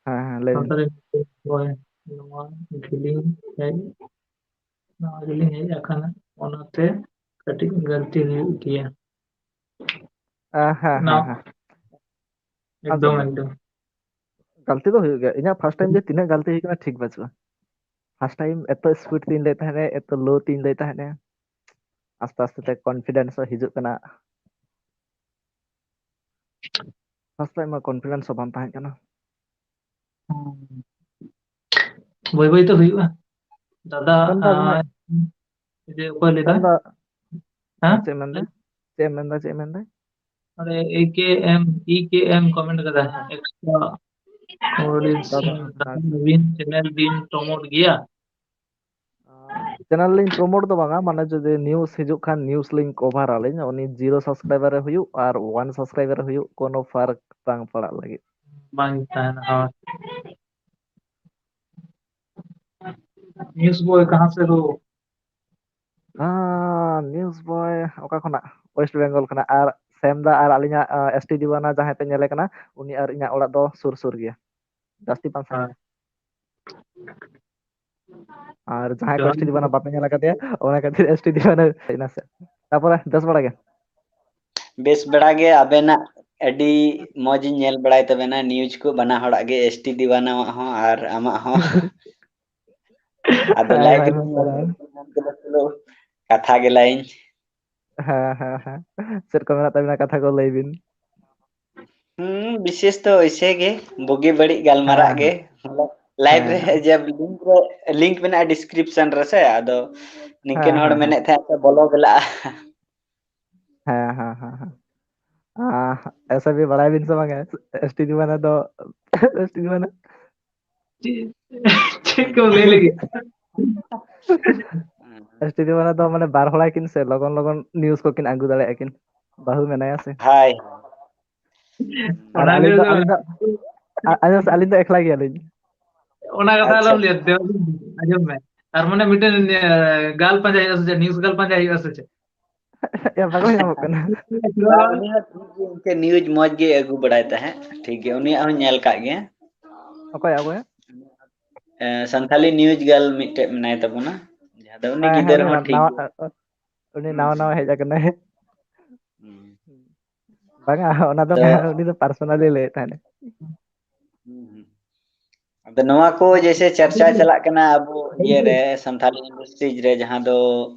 ᱦᱮᱸ, ᱦᱮᱸ, ᱞᱟᱹᱭ ᱵᱤᱱ᱾ ᱥᱟᱱᱛᱟᱲᱤ ᱦᱳᱭ, ᱱᱚᱣᱟ ᱜᱮᱞᱤᱧ ᱦᱮᱡ, ᱱᱚᱣᱟ ᱜᱮᱞᱤᱧ ᱦᱮᱡ ᱟᱠᱟᱱᱟ, ᱚᱱᱟᱛᱮ ᱠᱟᱹᱴᱤᱡ ᱜᱟᱹᱞᱛᱤ ᱦᱩᱭᱩᱜ ᱜᱮᱭᱟ᱾ ᱟ, ᱦᱮᱸ, ᱱᱟ-, ᱦᱮᱸ, ᱦᱮᱸ᱾ ᱮᱠᱫᱚᱢ, ᱟᱫᱚ ᱮᱠᱫᱚᱢ᱾ ᱜᱟᱹᱞᱛᱤ ᱫᱚ ᱦᱩᱭᱩᱜ ᱜᱮᱭᱟ᱾ ᱤᱧᱟᱹᱜ first time ᱡᱮ ᱛᱤᱱᱟᱹᱜ ᱜᱟᱹᱞᱛᱤ ᱦᱩᱭ ᱠᱟᱱᱟ, ᱴᱷᱤᱠ ᱵᱟᱹᱪᱩᱜᱼᱟ᱾ First time ᱮᱛᱚ speed ᱛᱤᱧ ᱞᱟᱹᱭ ᱛᱟᱦᱮᱸᱱᱟ, ᱮᱛᱚ low ᱛᱤᱧ ᱞᱟᱹᱭ ᱛᱟᱦᱮᱸᱱᱟ, ᱟᱥᱛᱮ ᱟᱥᱛᱮ ᱛᱮ confidence ᱦᱚᱸ ᱦᱤᱡᱩᱜ ᱠᱟᱱᱟ᱾ First time ᱢᱟ confidence ᱦᱚᱸ ᱵᱟᱝ ᱛᱟᱦᱮᱸ ᱠᱟᱱᱟ᱾ ᱦᱩᱸ᱾ ᱵᱟᱹᱭ ᱵᱟᱹᱭ ᱛᱮ ᱦᱩᱭᱩᱜᱼᱟ᱾ ᱫᱟᱫᱟ, ᱢᱮᱱᱫᱟ ᱢᱟᱱᱮ, ᱟᱨ ᱡᱮ ᱚᱠᱚᱭ ᱞᱟᱹᱭᱫᱟ? ᱢᱮᱱᱫᱟ, ᱦᱮᱸ? ᱪᱮᱫ ᱢᱮᱱᱫᱟ? ᱪᱮᱫ ᱮᱢ ᱢᱮᱱᱫᱟ? ᱪᱮᱫ ᱮᱢ ᱢᱮᱱᱫᱟ? ᱚᱸᱰᱮ A K M, E K M comment ᱠᱟᱫᱟ, extra ᱫᱟᱫᱟ, ᱱᱟᱵᱤᱱ channel ᱵᱤᱱ promote ᱜᱮᱭᱟ? Channel ᱞᱤᱧ promote ᱫᱚ ᱵᱟᱝᱟ, ᱢᱟᱱᱮ ᱡᱩᱫᱤ news ᱦᱤᱡᱩᱜ ᱠᱷᱟᱱ news ᱞᱤᱧ cover ᱟᱹᱞᱤᱧ, ᱩᱱᱤ zero subscriber ᱮ ᱦᱩᱭᱩᱜ ᱟᱨ one subscriber ᱮ ᱦᱩᱭᱩᱜ, ᱠᱳᱱᱳ ᱯᱷᱟᱨᱠ ᱵᱟᱝ ᱯᱟᱲᱟᱜ ᱞᱟᱹᱜᱤᱫ᱾ ᱵᱟᱝ ᱛᱟᱦᱮᱱᱟ, ᱦᱳᱭ᱾ ᱱᱤᱭᱩᱡᱽ ᱵᱚᱭ ᱠᱟᱦᱟᱸ ᱥᱮ ᱦᱳ? ᱦᱮᱸ, ᱱᱤᱭᱩᱡᱽ ᱵᱚᱭ ᱚᱠᱟ ᱠᱷᱚᱱᱟᱜ? ᱳᱭᱮᱥᱴ ᱵᱮᱝᱜᱚᱞ ᱠᱷᱚᱱᱟᱜ᱾ ᱟᱨ ᱥᱮᱢ ᱫᱟ ᱟᱨ ᱟᱹᱞᱤᱧᱟᱜ, ᱟᱸ, ᱮᱥ ᱴᱤ ᱫᱤᱣᱟᱱᱟ ᱡᱟᱦᱟᱸᱭ ᱯᱮ ᱧᱮᱞᱮ ᱠᱟᱱᱟ, ᱩᱱᱤ ᱟᱨ ᱤᱧᱟᱹᱜ ᱚᱲᱟᱜ ᱫᱚ ᱥᱩᱨ ᱥᱩᱨ ᱜᱮᱭᱟ, ᱡᱟᱹᱥᱛᱤ ᱵᱟᱝ ᱥᱟᱺᱜᱤᱧᱟ᱾ ᱦᱮᱸ᱾ ᱟᱨ ᱡᱟᱦᱟᱸᱭ ᱠᱚ ᱡᱚᱦᱟᱨ ᱮᱥ ᱴᱤ ᱜᱮ᱾ ᱫᱤᱣᱟᱱᱟ ᱵᱟᱯᱮ ᱧᱮᱞ ᱟᱠᱟᱫᱮᱭᱟ, ᱚᱱᱟ ᱠᱷᱟᱹᱛᱤᱨ ᱮᱥ ᱴᱤ ᱫᱤᱣᱟᱱᱟ ᱦᱮᱡ ᱮᱱᱟ ᱥᱮ᱾ ᱛᱟᱯᱚᱨᱮ ᱵᱮᱥ ᱵᱟᱲᱟ ᱜᱮ? ᱵᱮᱥ ᱵᱮᱲᱟ ᱜᱮ, ᱟᱵᱮᱱᱟᱜ ᱟᱹᱰᱤ ᱢᱚᱡᱽ ᱤᱧ ᱧᱮᱞ ᱵᱟᱲᱟᱭ ᱛᱟᱵᱮᱱᱟ, ᱱᱤᱭᱩᱡᱽ ᱠᱚ ᱵᱟᱱᱟ ᱦᱚᱲᱟᱜ ᱜᱮ, ᱮᱥ ᱴᱤ ᱫᱤᱣᱟᱱᱟᱣᱟᱜ ᱦᱚᱸ ᱟᱨ ᱟᱢᱟᱜ ᱦᱚᱸ᱾ ᱟᱫᱚ ᱟᱭᱢᱟ, ᱞᱟᱭᱤᱵᱷ ᱟᱭᱢᱟ ᱨᱮ ᱧᱮᱞ ᱥᱟᱨᱦᱟᱣ᱾ ᱠᱟᱛᱮ ᱪᱚᱞᱚ ᱠᱟᱛᱷᱟ ᱜᱮᱞᱟᱭᱤᱧ᱾ ᱦᱮᱸ, ᱦᱮᱸ, ᱦᱮᱸ᱾ ᱪᱮᱫ ᱠᱚ ᱢᱮᱱᱟᱜ ᱛᱟᱵᱤᱱᱟ, ᱠᱟᱛᱷᱟ ᱠᱚ ᱞᱟᱹᱭ ᱵᱤᱱ᱾ ᱦᱩᱸ, ᱵᱤᱥᱮᱥ ᱫᱚ ᱮᱭᱥᱮ ᱜᱮ, ᱵᱩᱜᱤ ᱵᱟᱹᱲᱤᱡ ᱜᱟᱞᱢᱟᱨᱟᱜ ᱦᱮᱸ, ᱜᱮ᱾ ᱦᱮᱸ᱾ ᱢᱚᱛᱞᱚᱵ, ᱞᱟᱭᱤᱵᱷ ᱦᱮᱸ, ᱨᱮ ᱦᱮᱸ᱾ ᱡᱮ ᱞᱤᱝᱠ ᱨᱮ, ᱞᱤᱝᱠ ᱢᱮᱱᱟᱜᱼᱟ ᱰᱤᱥᱠᱨᱤᱯᱥᱚᱱ ᱨᱮ ᱥᱮ, ᱟᱫᱚ ᱱᱤᱝᱠᱟᱹᱱ ᱦᱮᱸ, ᱦᱚᱲ ᱦᱮᱸ, ᱦᱮᱸ᱾ ᱢᱮᱱᱮᱫ ᱛᱟᱦᱮᱸᱫ ᱠᱚ ᱵᱚᱞᱚ ᱜᱮᱞᱟᱜᱼᱟ᱾ ᱦᱮᱸ, ᱦᱮᱸ, ᱦᱮᱸ, ᱦᱮᱸ᱾ ᱟᱦ, ᱮᱥᱮ ᱵᱤ ᱵᱟᱲᱟᱭ ᱵᱤᱱ ᱥᱮ ᱵᱟᱝᱟ? ᱮᱥ ᱴᱤ ᱫᱤᱣᱟᱱᱟ ᱫᱚ, ᱮᱥ ᱴᱤ ᱫᱤᱣᱟᱱᱟ᱾ ᱪᱮᱫ, ᱪᱮᱫ ᱠᱚ ᱞᱟᱹᱭ ᱞᱟᱹᱜᱤᱫ? ᱮᱥ ᱴᱤ ᱫᱤᱣᱟᱱᱟ ᱫᱚ ᱢᱟᱱᱮ ᱵᱟᱨ ᱦᱚᱲᱟᱭ ᱠᱤᱱ ᱥᱮ, ᱞᱚᱜᱚᱱ ᱞᱚᱜᱚᱱ ᱱᱤᱭᱩᱡᱽ ᱠᱚ ᱠᱤᱱ ᱟᱹᱜᱩ ᱫᱟᱲᱮᱭᱟᱜᱼᱟ ᱠᱤᱱ᱾ ᱵᱟᱹᱦᱩ ᱢᱮᱱᱟᱭᱟ ᱥᱮ᱾ ᱦᱟᱭ᱾ ᱟᱨ ᱚᱱᱟ ᱟᱹᱞᱤᱧ ᱫᱚ, ᱜᱮ ᱟᱹᱞᱤᱧ ᱫᱚ, ᱟ-, ᱟᱹᱞᱤᱧ ᱫᱚ, ᱟᱹᱞᱤᱧ ᱫᱚ ᱮᱠᱞᱟ ᱜᱮᱭᱟᱞᱤᱧ᱾ ᱚᱱᱟ ᱠᱟᱛᱷᱟ ᱟᱪᱪᱷᱟ᱾ ᱟᱞᱚᱢ ᱞᱟᱹᱭᱟ, ᱫᱮᱣ, ᱟᱸᱡᱚᱢ ᱢᱮ᱾ ᱛᱟᱨ ᱢᱟᱱᱮ ᱢᱤᱫᱴᱮᱱ, ᱮ, ᱜᱟᱞ ᱯᱟᱸᱡᱟ ᱦᱩᱭᱩᱜᱼᱟ ᱥᱮ ᱪᱮᱫ? ᱱᱤᱭᱩᱡᱽ ᱜᱟᱞ ᱯᱟᱸᱡᱟ ᱦᱩᱭᱩᱜᱼᱟ ᱥᱮ ᱪᱮᱫ? ᱮ, ᱵᱟᱠᱚ ᱧᱟᱢᱚᱜ ᱠᱟᱱᱟ᱾ ᱵᱟᱝ, ᱩᱱᱤ ᱦᱚᱸ ᱴᱷᱤᱠ ᱜᱮ, ᱤᱱᱠᱟᱹ ᱱᱤᱭᱩᱡᱽ ᱢᱚᱡᱽ ᱜᱮ ᱟᱹᱜᱩ ᱵᱟᱲᱟᱭ ᱛᱟᱦᱮᱸᱫ᱾ ᱴᱷᱤᱠ ᱜᱮ, ᱩᱱᱤᱭᱟᱜ ᱦᱚᱸᱧ ᱧᱮᱞ ᱠᱟᱜ ᱜᱮᱭᱟ᱾ ᱚᱠᱚᱭᱟᱜ, ᱚᱠᱚᱭᱟᱜ? ᱮ, ᱥᱟᱱᱛᱷᱟᱞᱤ ᱱᱤᱭᱩᱡᱽ ᱜᱟᱞ ᱢᱤᱫᱴᱮᱡ ᱢᱮᱱᱟᱭ ᱛᱟᱵᱚᱱᱟ, ᱡᱟᱦᱟᱸ ᱫᱚ ᱩᱱᱤ ᱦᱮᱸ, ᱦᱮᱸ, ᱜᱤᱫᱟᱹᱨ ᱩᱱᱤ ᱦᱚᱸ ᱴᱷᱤᱠ ᱱᱟᱣᱟ, ᱜᱮ᱾ ᱩᱱᱤ ᱦᱩᱸ, ᱱᱟᱣᱟ ᱦᱩᱸ᱾ ᱱᱟᱣᱟ ᱦᱮᱡ ᱟᱠᱟᱱᱟᱭ᱾ ᱦᱩᱸ᱾ ᱵᱟᱝᱟ, ᱚᱱᱟ ᱫᱚ ᱟᱫᱚ ᱵᱟᱝ, ᱩᱱᱤ ᱫᱚ ᱯᱟᱨᱥᱚᱱᱟᱞᱤ ᱞᱟᱹᱭᱮᱫ ᱛᱟᱦᱮᱸᱫ᱾ ᱦᱩᱸ, ᱦᱩᱸ᱾ ᱟᱫᱚ ᱱᱚᱣᱟ ᱠᱚ ᱡᱮᱭᱥᱮ ᱪᱟᱨᱪᱟ ᱪᱟᱞᱟᱜ ᱠᱟᱱᱟ ᱟᱵᱚ ᱤᱭᱟᱹ ᱨᱮ, ᱥᱟᱱᱛᱟᱞᱤ ᱤᱱᱰᱟᱥᱴᱨᱤᱡᱽ ᱨᱮ, ᱡᱟᱦᱟᱸ ᱫᱚ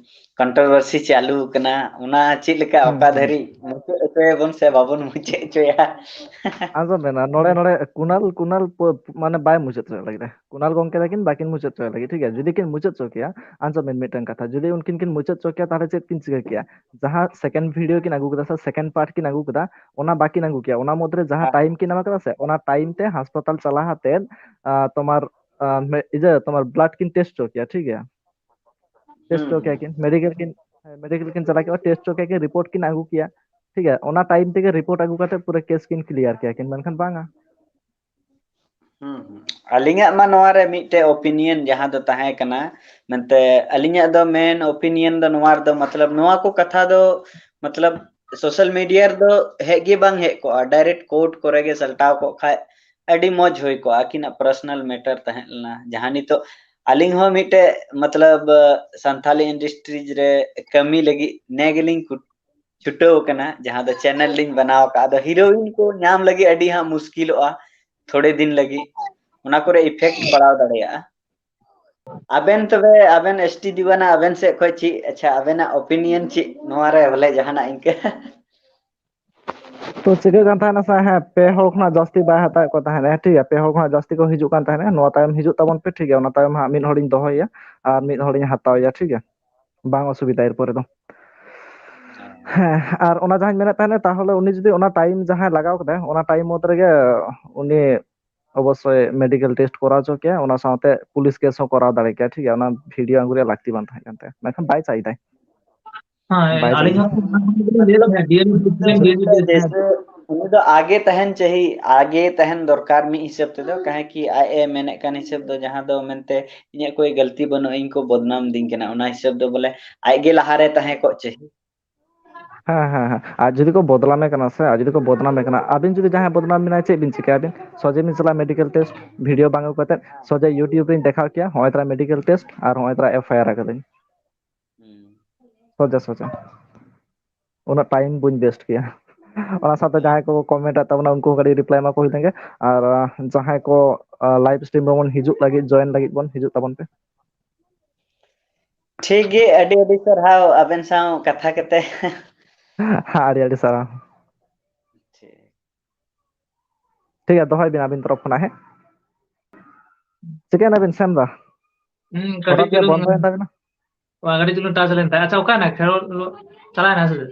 ᱠᱚᱱᱴᱨᱳᱵᱷᱟᱨᱥᱤ ᱪᱟᱹᱞᱩ ᱠᱟᱱᱟ, ᱚᱱᱟ ᱪᱮᱫ ᱞᱮᱠᱟ, ᱦᱩᱸ, ᱚᱠᱟ ᱦᱩᱸ᱾ ᱫᱷᱟᱹᱨᱤᱡ ᱢᱩᱪᱟᱹᱫ ᱦᱚᱪᱚᱭᱟᱵᱚᱱ ᱥᱮ ᱵᱟᱵᱚᱱ ᱢᱩᱪᱟᱹᱫ ᱦᱚᱪᱚᱭᱟ? ᱟᱸᱡᱚᱢ ᱵᱮᱱ, ᱟᱨ ᱱᱚᱰᱮ, ᱱᱚᱰᱮ ᱠᱩᱱᱟᱞ, ᱠᱩᱱᱟᱞ ᱯᱚ-, ᱢᱟᱱᱮ ᱵᱟᱭ ᱢᱩᱪᱟᱹᱫ ᱦᱚᱪᱚᱭ ᱞᱟᱹᱜᱤᱫ᱾ ᱠᱩᱱᱟᱞ ᱜᱚᱢᱠᱮ ᱛᱟᱹᱠᱤᱱ ᱵᱟᱹᱠᱤᱱ ᱢᱩᱪᱟᱹᱫ ᱦᱚᱪᱚᱭ ᱞᱟᱹᱜᱤᱫ, ᱴᱷᱤᱠ ᱜᱮᱭᱟ? ᱡᱩᱫᱤ ᱠᱤᱱ ᱢᱩᱪᱟᱹᱫ ᱦᱚᱪᱚ ᱠᱮᱭᱟ, ᱟᱸᱡᱚᱢ ᱵᱮᱱ ᱢᱤᱫᱴᱟᱝ ᱠᱟᱛᱷᱟ, ᱡᱩᱫᱤ ᱩᱱᱠᱤᱱ ᱠᱤᱱ ᱢᱩᱪᱟᱹᱫ ᱦᱚᱪᱚ ᱠᱮᱭᱟ, ᱛᱟᱦᱚᱞᱮ ᱪᱮᱫ ᱠᱤᱱ ᱪᱤᱠᱟᱹ ᱠᱮᱭᱟ? ᱡᱟᱦᱟᱸ ᱥᱮᱠᱮᱱᱰ ᱵᱷᱤᱰᱤᱭᱳ ᱠᱤᱱ ᱟᱹᱜᱩ ᱠᱮᱫᱟ ᱥᱮ ᱥᱮᱠᱮᱱᱰ ᱯᱟᱨᱴ ᱠᱤᱱ ᱟᱹᱜᱩ ᱠᱮᱫᱟ, ᱚᱱᱟ ᱵᱟᱹᱠᱤᱱ ᱟᱹᱜᱩ ᱠᱮᱭᱟ᱾ ᱚᱱᱟ ᱢᱩᱫᱽᱨᱮ ᱡᱟᱦᱟᱸ ᱦᱮᱸ᱾ ᱴᱟᱭᱤᱢ ᱠᱤᱱ ᱮᱢᱟ ᱠᱟᱫᱟ ᱥᱮ, ᱚᱱᱟ ᱴᱟᱭᱤᱢ ᱛᱮ ᱦᱟᱥᱯᱟᱛᱟᱞ ᱪᱟᱞᱟᱣ ᱠᱟᱛᱮᱫ, ᱟᱸ, ᱛᱳᱢᱟᱨ, ᱟᱸ, ᱢᱮ-, ᱤᱭᱟᱹ, ᱛᱳᱢᱟᱨ ᱵᱞᱟᱰ ᱠᱤᱱ ᱴᱮᱥᱴ ᱦᱚᱪᱚ ᱠᱮᱭᱟ, ᱴᱷᱤᱠ ᱜᱮᱭᱟ? ᱴᱮᱥᱴ ᱦᱩᱸ, ᱦᱚᱪᱚ ᱦᱩᱸ᱾ ᱠᱮᱭᱟ ᱠᱤᱱ, ᱢᱮᱰᱤᱠᱮᱞ ᱠᱤᱱ, ᱦᱮᱸ, ᱢᱮᱰᱤᱠᱮᱞ ᱠᱤᱱ ᱪᱟᱞᱟᱣ ᱠᱮᱭᱟ, ᱴᱮᱥᱴ ᱦᱚᱪᱚ ᱠᱮᱭᱟ ᱠᱤᱱ, ᱨᱤᱯᱳᱨᱴ ᱠᱤᱱ ᱟᱹᱜᱩ ᱠᱮᱭᱟ, ᱴᱷᱤᱠ ᱜᱮᱭᱟ? ᱚᱱᱟ ᱴᱟᱭᱤᱢ ᱛᱮᱜᱮ ᱨᱤᱯᱳᱨᱴ ᱟᱹᱜᱩ ᱠᱟᱛᱮ ᱯᱩᱨᱟᱹ ᱠᱮᱥ ᱠᱤᱱ ᱠᱞᱤᱭᱟᱨ ᱠᱮᱭᱟ ᱠᱤᱱ, ᱢᱮᱱᱠᱷᱟᱱ ᱵᱟᱝᱟ᱾ ᱦᱩᱸ, ᱦᱩᱸ᱾ ᱟᱹᱞᱤᱧᱟᱜ ᱢᱟ ᱱᱚᱣᱟ ᱨᱮ ᱢᱤᱫᱴᱮᱡ opinion ᱡᱟᱦᱟᱸ ᱫᱚ ᱛᱟᱦᱮᱸ ᱠᱟᱱᱟ, ᱢᱮᱱᱛᱮ ᱟᱹᱞᱤᱧᱟᱜ ᱫᱚ main opinion ᱫᱚ ᱱᱚᱣᱟ ᱨᱮᱫᱚ, ᱢᱚᱛᱞᱚᱵ, ᱱᱚᱣᱟ ᱠᱚ ᱠᱟᱛᱷᱟ ᱫᱚ, ᱢᱚᱛᱞᱚᱵ, social media ᱨᱮᱫᱚ ᱦᱮᱡ ᱜᱮ ᱵᱟᱝ ᱦᱮᱡ ᱠᱚᱜᱼᱟ, direct court ᱠᱚᱨᱮ ᱜᱮ ᱥᱟᱞᱴᱟᱣ ᱠᱚᱜ ᱠᱷᱟᱡ ᱟᱹᱰᱤ ᱢᱚᱡᱽ ᱦᱩᱭ ᱠᱚᱜᱼᱟ᱾ ᱟᱹᱠᱤᱱᱟᱜ personal matter ᱛᱟᱦᱮᱸ ᱞᱮᱱᱟ, ᱡᱟᱦᱟᱸ ᱱᱤᱛᱚᱜ ᱟᱹᱞᱤᱧ ᱦᱚᱸ ᱢᱤᱫᱴᱮᱡ, ᱢᱚᱛᱞᱚᱵ, ᱥᱟᱱᱛᱷᱟᱞᱤ industries ᱨᱮ ᱠᱟᱹᱢᱤ ᱞᱟᱹᱜᱤᱫ ᱱᱮ ᱜᱮᱞᱤᱧ ᱠᱩ-, ᱪᱷᱩᱴᱟᱹᱣ ᱟᱠᱟᱱᱟ, ᱡᱟᱦᱟᱸ ᱫᱚ channel ᱞᱤᱧ ᱵᱮᱱᱟᱣ ᱟᱠᱟᱫ᱾ ᱟᱫᱚ heroine ᱠᱚ ᱧᱟᱢ ᱞᱟᱹᱜᱤᱫ ᱟᱹᱰᱤ ᱦᱟᱸᱜ ᱢᱩᱥᱠᱤᱞᱚᱜᱼᱟ ᱛᱷᱚᱲᱮ ᱫᱤᱱ ᱞᱟᱹᱜᱤᱫ, ᱚᱱᱟ ᱠᱚᱨᱮ effect ᱯᱟᱲᱟᱣ ᱫᱟᱲᱮᱭᱟᱜᱼᱟ᱾ ᱟᱵᱮᱱ ᱛᱚᱵᱮ, ᱟᱵᱮᱱ S T ᱫᱤᱣᱟᱱᱟ, ᱟᱵᱮᱱ ᱥᱮᱫ ᱠᱷᱚᱡ ᱪᱮᱫ, ᱟᱪᱪᱷᱟ, ᱟᱵᱮᱱᱟᱜ opinion ᱪᱮᱫ ᱱᱚᱣᱟ ᱨᱮ, ᱵᱚᱞᱮ ᱡᱟᱦᱟᱱᱟᱜ ᱤᱱᱠᱟᱹ? ᱛᱚ ᱪᱤᱠᱟᱹᱜ ᱠᱟᱱ ᱛᱟᱦᱮᱱᱟ ᱥᱮ, ᱦᱮᱸ, ᱯᱮ ᱦᱚᱲ ᱠᱷᱚᱱᱟᱜ ᱡᱟᱹᱥᱛᱤ ᱵᱟᱭ ᱦᱟᱛᱟᱣᱮᱫ ᱠᱚ ᱛᱟᱦᱮᱱᱟ, ᱴᱷᱤᱠ ᱜᱮᱭᱟ, ᱯᱮ ᱦᱚᱲ ᱠᱷᱚᱱᱟᱜ ᱡᱟᱹᱥᱛᱤ ᱠᱚ ᱦᱤᱡᱩᱜ ᱠᱟᱱ ᱛᱟᱦᱮᱱᱟ᱾ ᱱᱚᱣᱟ ᱛᱟᱭᱚᱢ ᱦᱤᱡᱩᱜ ᱛᱟᱵᱚᱱ ᱯᱮ, ᱴᱷᱤᱠ ᱜᱮᱭᱟ, ᱚᱱᱟ ᱛᱟᱭᱚᱢ ᱦᱟᱸᱜ ᱢᱤᱫ ᱦᱚᱲᱤᱧ ᱫᱚᱦᱚᱭᱮᱭᱟ ᱟᱨ ᱢᱤᱫ ᱦᱚᱲᱤᱧ ᱦᱟᱛᱟᱣᱮᱭᱟ, ᱴᱷᱤᱠ ᱜᱮᱭᱟ, ᱵᱟᱝ ᱚᱥᱩᱵᱤᱫᱷᱟ ᱮᱨᱯᱚᱨᱮ ᱫᱚ᱾ ᱦᱮᱸ, ᱟᱨ ᱚᱱᱟ ᱡᱟᱦᱟᱸᱧ ᱢᱮᱱᱮᱫ ᱛᱟᱦᱮᱱᱟ, ᱛᱟᱦᱚᱞᱮ ᱩᱱᱤ ᱡᱩᱫᱤ ᱚᱱᱟ time ᱡᱟᱦᱟᱸᱭ ᱞᱟᱜᱟᱣ ᱠᱮᱫᱟᱭ, ᱚᱱᱟ time ᱢᱚᱫᱽᱫᱷᱮ ᱨᱮᱜᱮ ᱩᱱᱤ ᱚᱵᱚᱥᱥᱳᱭ medical test ᱠᱚᱨᱟᱣ ᱦᱚᱪᱚ ᱠᱮᱭᱟ, ᱚᱱᱟ ᱥᱟᱶᱛᱮ police case ᱦᱚᱸ ᱠᱚᱨᱟᱣ ᱫᱟᱲᱮ ᱠᱮᱭᱟ, ᱴᱷᱤᱠ ᱜᱮᱭᱟ, ᱚᱱᱟ video ᱟᱹᱜᱩ ᱨᱮᱭᱟᱜ ᱞᱟᱹᱠᱛᱤ ᱵᱟᱝ ᱛᱟᱦᱮᱸ ᱠᱟᱱ ᱛᱟᱭᱟ, ᱢᱮᱱᱠᱷᱟᱱ ᱵᱟᱭ ᱪᱟᱭ ᱫᱟᱭ᱾ ᱦᱮᱸ, ᱵᱟᱭ ᱟᱹᱞᱤᱧ ᱪᱟᱭ ᱦᱚᱸ ᱫᱟᱭ᱾ ᱞᱟᱹᱭ ᱫᱟ, ᱦᱮᱸ, D L D L D L ᱡᱮᱭᱥᱮ ᱩᱱᱤ ᱫᱚ ᱟᱜᱮ ᱛᱟᱦᱮᱱ ᱪᱟᱹᱦᱤ, ᱟᱜᱮ ᱛᱟᱦᱮᱱ ᱫᱚᱨᱠᱟᱨ ᱢᱤᱫ ᱦᱤᱥᱟᱹᱵ ᱛᱮᱫᱚ, ᱠᱟᱦᱮᱸ ᱠᱤ ᱟᱡ ᱮ ᱢᱮᱱᱮᱫ ᱠᱟᱱ ᱦᱤᱥᱟᱹᱵ ᱫᱚ, ᱡᱟᱦᱟᱸ ᱫᱚ ᱢᱮᱱᱛᱮ ᱤᱧᱟᱹᱜ ᱠᱳᱭ ᱜᱟᱹᱞᱛᱤ ᱵᱟᱹᱱᱩᱜᱼᱟ, ᱤᱧ ᱠᱚ ᱵᱚᱫᱱᱟᱢ ᱫᱤᱧ ᱠᱟᱱᱟ, ᱚᱱᱟ ᱦᱤᱥᱟᱹᱵ ᱫᱚ ᱵᱚᱞᱮ ᱟᱡ ᱜᱮ ᱞᱟᱦᱟᱨᱮ ᱛᱟᱦᱮᱸ ᱠᱚᱜ ᱪᱟᱹᱦᱤ᱾ ᱦᱮᱸ, ᱦᱮᱸ, ᱦᱮᱸ᱾ ᱟᱨ ᱡᱩᱫᱤ ᱠᱚ ᱵᱚᱫᱱᱟᱢᱮ ᱠᱟᱱᱟ ᱥᱮ, ᱟᱨ ᱡᱩᱫᱤ ᱠᱚ ᱵᱚᱫᱱᱟᱢᱮ ᱠᱟᱱᱟ, ᱟᱵᱤᱱ ᱡᱩᱫᱤ ᱡᱟᱦᱟᱸᱭ ᱵᱚᱫᱱᱟᱢ ᱵᱮᱱᱟᱭ, ᱪᱮᱫ ᱵᱤᱱ ᱪᱤᱠᱟᱹᱭᱟ ᱟᱵᱤᱱ? ᱥᱚᱡᱷᱮ ᱵᱤᱱ ᱪᱟᱞᱟᱜᱼᱟ medical test, video ᱵᱟᱝ ᱟᱹᱜᱩ ᱠᱟᱛᱮᱫ ᱥᱚᱡᱷᱮ YouTube ᱨᱤᱧ ᱫᱮᱠᱷᱟᱣ ᱠᱮᱭᱟ, ᱦᱚᱸᱜᱼᱚᱭ ᱛᱟᱨᱟ medical test ᱟᱨ ᱦᱚᱸᱜᱼᱚᱭ ᱛᱟᱨᱟ F I R ᱟᱠᱟᱫᱟᱹᱧ᱾ ᱦᱩᱸ᱾ ᱥᱚᱡᱷᱮ ᱥᱚᱡᱷᱮ᱾ ᱩᱱᱟᱹᱜ time ᱵᱟᱹᱧ waste ᱠᱮᱭᱟ᱾ ᱚᱱᱟ ᱥᱟᱶᱛᱮ ᱡᱟᱦᱟᱸᱭ ᱠᱚ comment ᱮᱫ ᱛᱟᱵᱚᱱᱟ, ᱩᱱᱠᱩ ᱦᱚᱸ ᱠᱟᱹᱴᱤᱡ reply ᱮᱢᱟ ᱠᱚ ᱦᱩᱭ ᱞᱮᱱ ᱜᱮ᱾ ᱟᱨ, ᱟᱸ, ᱡᱟᱦᱟᱸᱭ ᱠᱚ, ᱟᱸ, live stream ᱨᱮᱵᱚᱱ ᱦᱤᱡᱩᱜ ᱞᱟᱹᱜᱤᱫ, join ᱞᱟᱹᱜᱤᱫ ᱵᱚᱱ ᱦᱤᱡᱩᱜ ᱛᱟᱵᱚᱱ ᱯᱮ᱾ ᱴᱷᱤᱠ ᱜᱮ, ᱟᱹᱰᱤ ᱟᱹᱰᱤ ᱥᱟᱨᱦᱟᱣ ᱟᱵᱮᱱ ᱥᱟᱶ ᱠᱟᱛᱷᱟ ᱠᱟᱛᱮ᱾ ᱟᱹᱰᱤ ᱟᱹᱰᱤ ᱥᱟᱨᱦᱟᱣ᱾ ᱴᱷᱤᱠ᱾ ᱴᱷᱤᱠ ᱜᱮᱭᱟ, ᱫᱚᱦᱚᱭ ᱵᱤᱱ ᱟᱹᱵᱤᱱ ᱛᱚᱨᱚᱯ ᱠᱷᱚᱱᱟᱜ, ᱦᱮᱸ? ᱪᱤᱠᱟᱹᱭᱮᱱᱟ ᱵᱤᱱ, ᱥᱮᱱ ᱫᱟ? ᱦᱩᱸ, ᱠᱟᱹᱴᱤᱡ ᱦᱚᱴᱟᱛ ᱜᱮ ᱪᱩᱞᱩᱝ, ᱵᱚᱱᱫᱚᱭᱮᱱ ᱛᱟᱵᱤᱱᱟ? ᱵᱟᱝ, ᱠᱟᱹᱴᱤᱡ ᱪᱩᱞᱩᱝ touch ᱞᱮᱱ ᱛᱟᱭᱟ᱾ ᱟᱪᱪᱷᱟ, ᱚᱠᱟᱭᱮᱱᱟ? ᱠᱷᱮᱞᱳᱰ ᱪᱟᱞᱟᱣᱮᱱᱟ ᱥᱮ ᱪᱮᱫ?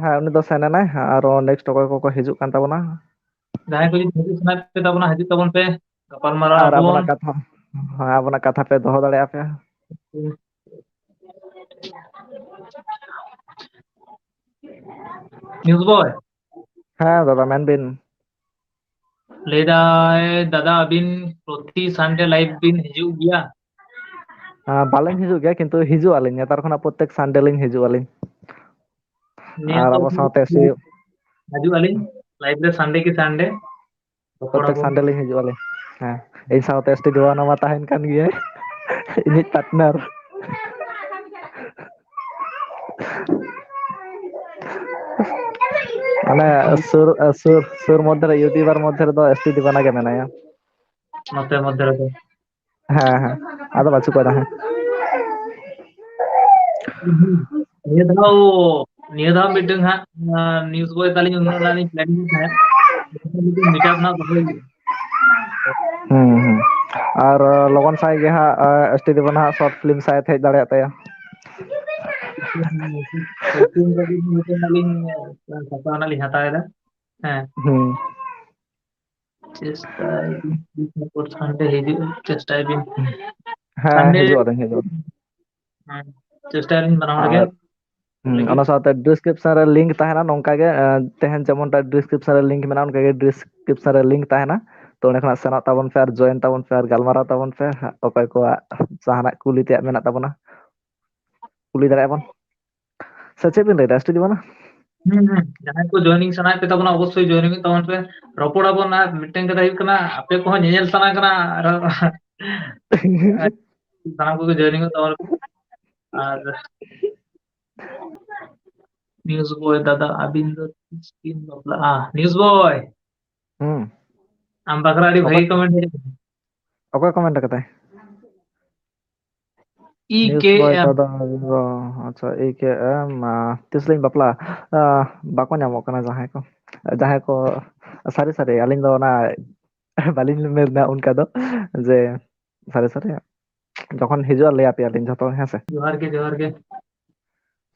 ᱦᱮᱸ, ᱩᱱᱤ ᱫᱚ ᱥᱮᱱ ᱮᱱᱟᱭ, ᱟᱨᱚ next ᱚᱠᱚᱭ ᱠᱚᱠᱚ ᱦᱤᱡᱩᱜ ᱠᱟᱱ ᱛᱟᱵᱚᱱᱟ᱾ ᱡᱟᱦᱟᱸᱭ ᱠᱚ ᱡᱩᱫᱤ ᱦᱤᱡᱩᱜ ᱥᱟᱱᱟᱭᱮᱫ ᱯᱮ ᱛᱟᱵᱚᱱᱟ, ᱦᱤᱡᱩᱜ ᱛᱟᱵᱚᱱ ᱯᱮ, ᱜᱟᱯᱟᱞ ᱢᱟᱨᱟᱣ ᱟᱨ ᱟᱵᱚᱱ᱾ ᱟᱵᱚᱱᱟᱜ ᱠᱟᱛᱷᱟ, ᱦᱮᱸ, ᱟᱵᱚᱱᱟᱜ ᱠᱟᱛᱷᱟ ᱯᱮ ᱫᱚᱦᱚ ᱫᱟᱲᱮᱭᱟᱜᱼᱟ ᱯᱮ᱾ News boy᱾ ᱦᱮᱸ ᱫᱟᱫᱟ, ᱢᱮᱱ ᱵᱤᱱ᱾ ᱞᱟᱹᱭ ᱫᱟᱭ, ᱫᱟᱫᱟ, ᱟᱹᱵᱤᱱ ᱯᱨᱚᱛᱤ Sunday live ᱵᱤᱱ ᱦᱤᱡᱩᱜ ᱜᱮᱭᱟ? ᱟᱸ, ᱵᱟᱹᱞᱤᱧ ᱦᱤᱡᱩᱜ ᱜᱮᱭᱟ, ᱠᱤᱱᱛᱩ ᱦᱤᱡᱩᱜ ᱟᱹᱞᱤᱧ᱾ ᱱᱮᱛᱟᱨ ᱠᱷᱚᱱᱟᱜ ᱯᱨᱚᱛᱮᱠ Sunday ᱞᱤᱧ ᱦᱤᱡᱩᱜ ᱟᱹᱞᱤᱧ᱾ ᱱᱤᱭᱟᱹ ᱟᱨ ᱛᱚ ᱟᱵᱚ ᱥᱟᱶᱛᱮ ᱥᱤ- ᱦᱤᱡᱩᱜ ᱟᱹᱞᱤᱧ live ᱨᱮ Sunday ᱠᱤ Sunday᱾ ᱨᱚᱯᱚᱲ ᱯᱨᱚᱛᱮᱠ ᱟᱵᱚᱱ᱾ Sunday ᱞᱤᱧ ᱦᱤᱡᱩᱜ ᱟᱹᱞᱤᱧ᱾ ᱦᱮᱸ, ᱤᱧ ᱥᱟᱶᱛᱮ ᱮᱥ ᱴᱤ ᱫᱤᱣᱟᱱᱟ ᱢᱟ ᱛᱟᱦᱮᱱ ᱠᱟᱱ ᱜᱮᱭᱟᱭ, ᱤᱧᱤᱡ partner᱾ ᱢᱟᱱᱮ ᱥᱩᱨ, ᱥᱩᱨ, ᱥᱩᱨ ᱢᱚᱫᱽᱫᱷᱮ ᱨᱮ, YouTuber ᱢᱚᱫᱽᱫᱷᱮ ᱨᱮᱫᱚ ᱮᱥ ᱴᱤ ᱫᱤᱣᱟᱱᱟ ᱜᱮ ᱢᱮᱱᱟᱭᱟ᱾ ᱱᱚᱛᱮ ᱢᱚᱫᱽᱫᱷᱮ ᱨᱮᱫᱚ᱾ ᱦᱮᱸ, ᱦᱮᱸ᱾ ᱟᱫᱚ ᱵᱟᱹᱪᱩᱜ ᱠᱚᱣᱟ ᱦᱮᱸ᱾ ᱱᱤᱭᱟᱹ ᱫᱷᱟᱣ, ᱱᱤᱭᱟᱹ ᱫᱷᱟᱣ ᱢᱤᱫᱴᱟᱝ ᱦᱟᱸᱜ, ᱟᱸ, news boy ᱛᱟᱹᱞᱤᱧ ᱩᱱᱟᱹᱜ ᱜᱟᱱ ᱤᱧ planning ᱮᱫ ᱛᱟᱦᱮᱸᱫ᱾ ᱢᱤᱫᱴᱟᱝ meetup ᱦᱟᱸᱜ ᱫᱚᱦᱚᱭ ᱦᱩᱭᱩᱜᱼᱟ᱾ ᱦᱩᱸ, ᱦᱩᱸ᱾ ᱟᱨ, ᱟᱸ, ᱞᱚᱜᱚᱱ ᱥᱟᱺᱦᱤᱡ ᱜᱮ ᱦᱟᱸᱜ, ᱟᱸ, ᱮᱥ ᱴᱤ ᱫᱤᱣᱟᱱᱟ ᱦᱟᱸᱜ short film ᱥᱟᱭᱮᱫ ᱦᱮᱡ ᱫᱟᱲᱮᱭᱟᱜ ᱛᱟᱭᱟ᱾ ᱢᱤᱫᱴᱟᱝ ᱟᱹᱞᱤᱧ, ᱟᱸ, ᱥᱟᱯᱲᱟᱣ ᱨᱮᱱᱟᱜ ᱞᱤᱧ ᱦᱟᱛᱟᱣ ᱮᱫᱟ᱾ ᱦᱮᱸ᱾ ᱦᱩᱸ᱾ ᱪᱮᱥᱴᱟᱭ ᱵᱤᱱ, ᱛᱤᱥ ᱦᱟᱸᱜ ᱯᱚᱨ Sunday ᱦᱤᱡᱩᱜ, ᱪᱮᱥᱴᱟᱭ ᱵᱤᱱ᱾ ᱦᱮᱸ, Sunday ᱦᱤᱡᱩᱜ ᱟᱹᱞᱤᱧ, ᱦᱤᱡᱩᱜ ᱟᱹᱞᱤᱧ᱾ ᱦᱮᱸ, ᱪᱮᱥᱴᱟᱭ ᱟᱹᱞᱤᱧ ᱵᱟᱱᱟ ᱦᱚᱲ ᱜᱮ ᱟᱨ, ᱦᱩᱸ, ᱞᱟᱹᱜᱤᱫ᱾ ᱚᱱᱟ ᱥᱟᱶᱛᱮ description ᱨᱮ link ᱛᱟᱦᱮᱱᱟ ᱱᱚᱝᱠᱟ ᱜᱮ, ᱮᱸ, ᱛᱮᱦᱮᱧ ᱡᱮᱢᱚᱱ description ᱨᱮ link ᱢᱮᱱᱟᱜᱼᱟ, ᱚᱱᱠᱟ ᱜᱮ description ᱨᱮ link ᱛᱟᱦᱮᱱᱟ᱾ ᱛᱚ, ᱚᱸᱰᱮ ᱠᱷᱚᱱᱟᱜ ᱥᱮᱱᱚᱜ ᱛᱟᱵᱚᱱ ᱯᱮ ᱟᱨ join ᱛᱟᱵᱚᱱ ᱯᱮ ᱟᱨ ᱜᱟᱞᱢᱟᱨᱟᱣ ᱛᱟᱵᱚᱱ ᱯᱮ᱾ ᱚᱠᱚᱭ ᱠᱚᱣᱟᱜ ᱡᱟᱦᱟᱱᱟᱜ ᱠᱩᱞᱤ ᱛᱮᱭᱟᱜ ᱢᱮᱱᱟᱜ ᱛᱟᱵᱚᱱᱟ, ᱠᱩᱞᱤ ᱫᱟᱲᱮᱭᱟᱜᱼᱟ ᱵᱚᱱ᱾ ᱥᱮ ᱪᱮᱫ ᱵᱤᱱ ᱞᱟᱹᱭᱫᱟ, ᱮᱥ ᱴᱤ ᱫᱤᱣᱟᱱᱟ? ᱦᱩᱸ, ᱦᱩᱸ᱾ ᱡᱟᱦᱟᱸᱭ ᱠᱚ joining ᱥᱟᱱᱟᱭᱮᱫ ᱯᱮ ᱛᱟᱵᱚᱱᱟ, ᱚᱵᱚᱥᱥᱳᱭ joining ᱚᱜ ᱛᱟᱵᱚᱱ ᱯᱮ᱾ ᱨᱚᱯᱚᱲ ᱟᱵᱚᱱ ᱟᱨ ᱢᱤᱫᱴᱮᱱ ᱠᱟᱛᱷᱟ ᱦᱩᱭᱩᱜ ᱠᱟᱱᱟ, ᱟᱯᱮ ᱠᱚᱦᱚᱸ ᱧᱮᱧᱮᱞ ᱥᱟᱱᱟ ᱠᱟᱱᱟ ᱟᱨ ᱥᱟᱱᱟᱢ ᱠᱚᱜᱮ joining ᱚᱜ ᱛᱟᱵᱚᱱ ᱯᱮ᱾ ᱟᱨ news boy ᱫᱟᱫᱟ, ᱟᱹᱵᱤᱱ ᱫᱚ ᱛᱤᱥ ᱵᱤᱱ ᱵᱟᱯᱞᱟᱜᱼᱟ? News boy, ᱦᱩᱸ᱾ ᱟᱢ ᱵᱟᱠᱷᱨᱟ ᱟᱹᱰᱤ ᱚᱠᱚᱭ, ᱵᱷᱟᱹᱜᱤ comment ᱦᱮᱡ ᱟᱠᱟᱱᱟ᱾ ᱚᱠᱚᱭ comment ᱟᱠᱟᱫᱟᱭ? News boy ᱤ ᱠᱮ ᱮᱢ᱾ ᱫᱟᱫᱟ, ᱟᱪᱪᱷᱟ, ᱤ ᱠᱮ ᱮᱢ, ᱟᱸ, ᱛᱤᱥ ᱞᱤᱧ ᱵᱟᱯᱞᱟᱜᱼᱟ? ᱟᱸ, ᱵᱟᱠᱚ ᱧᱟᱢᱚᱜ ᱠᱟᱱᱟ ᱡᱟᱦᱟᱸᱭ ᱠᱚ, ᱡᱟᱦᱟᱸᱭ ᱠᱚ, ᱥᱟᱹᱨᱤ ᱥᱟᱹᱨᱤ, ᱟᱹᱞᱤᱧ ᱫᱚ ᱚᱱᱟ ᱵᱟᱹᱞᱤᱧ ᱢᱮᱱᱫᱟ ᱚᱱᱠᱟ ᱫᱚ, ᱡᱮ ᱥᱟᱹᱨᱤ ᱥᱟᱹᱨᱤ, ᱡᱚᱠᱷᱚᱱ ᱦᱤᱡᱩᱜᱼᱟ ᱞᱟᱹᱭ ᱟᱯᱮᱭᱟᱞᱤᱧ ᱡᱷᱚᱛᱚ, ᱦᱮᱸ ᱥᱮ? ᱡᱚᱦᱟᱨ ᱜᱮ, ᱡᱚᱦᱟᱨ ᱜᱮ᱾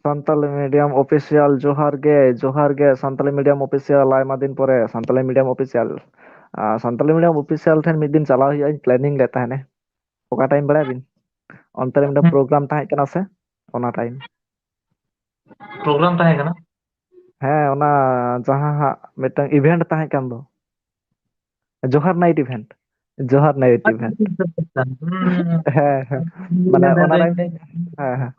ᱥᱟᱱᱛᱟᱞᱤ medium official, ᱡᱚᱦᱟᱨ ᱜᱮ, ᱡᱚᱦᱟᱨ ᱜᱮ, ᱥᱟᱱᱛᱟᱞᱤ medium official, ᱟᱭᱢᱟ ᱫᱤᱱ ᱯᱚᱨᱮ, ᱥᱟᱱᱛᱟᱞᱤ medium official᱾ ᱟᱨ ᱥᱟᱱᱛᱟᱞᱤ medium official ᱴᱷᱮᱱ ᱢᱤᱫ ᱫᱤᱱ ᱪᱟᱞᱟᱣ ᱦᱩᱭᱩᱜᱼᱟ, ᱤᱧ planning ᱞᱮᱫ ᱛᱟᱦᱮᱱᱟᱹᱧ᱾ ᱚᱠᱟ time ᱵᱟᱲᱟᱭᱟᱵᱤᱱ? ᱚᱱᱛᱮ ᱨᱮ ᱢᱤᱫᱴᱟᱝ ᱦᱩᱸ᱾ Program ᱛᱟᱦᱮᱸ ᱠᱟᱱᱟ ᱥᱮ, ᱚᱱᱟ time᱾ Program ᱛᱟᱦᱮᱸ ᱠᱟᱱᱟ? ᱦᱮᱸ, ᱚᱱᱟ ᱡᱟᱦᱟᱸ ᱦᱟᱸᱜ ᱢᱤᱫᱴᱟᱝ event ᱛᱟᱦᱮᱸ ᱠᱟᱱ ᱫᱚ᱾ ᱡᱚᱦᱟᱨ ᱱᱟᱭᱤᱴ ᱤᱵᱷᱮᱱᱴ, ᱡᱚᱦᱟᱨ ᱱᱟᱭᱤᱴ ᱤᱵᱷᱮᱱᱴ᱾ ᱦᱮᱸ, ᱦᱮᱸ᱾ ᱢᱟᱱᱮ ᱚᱱᱟ ᱴᱟᱭᱤᱢ ᱨᱮ, ᱦᱮᱸ, ᱦᱮᱸ,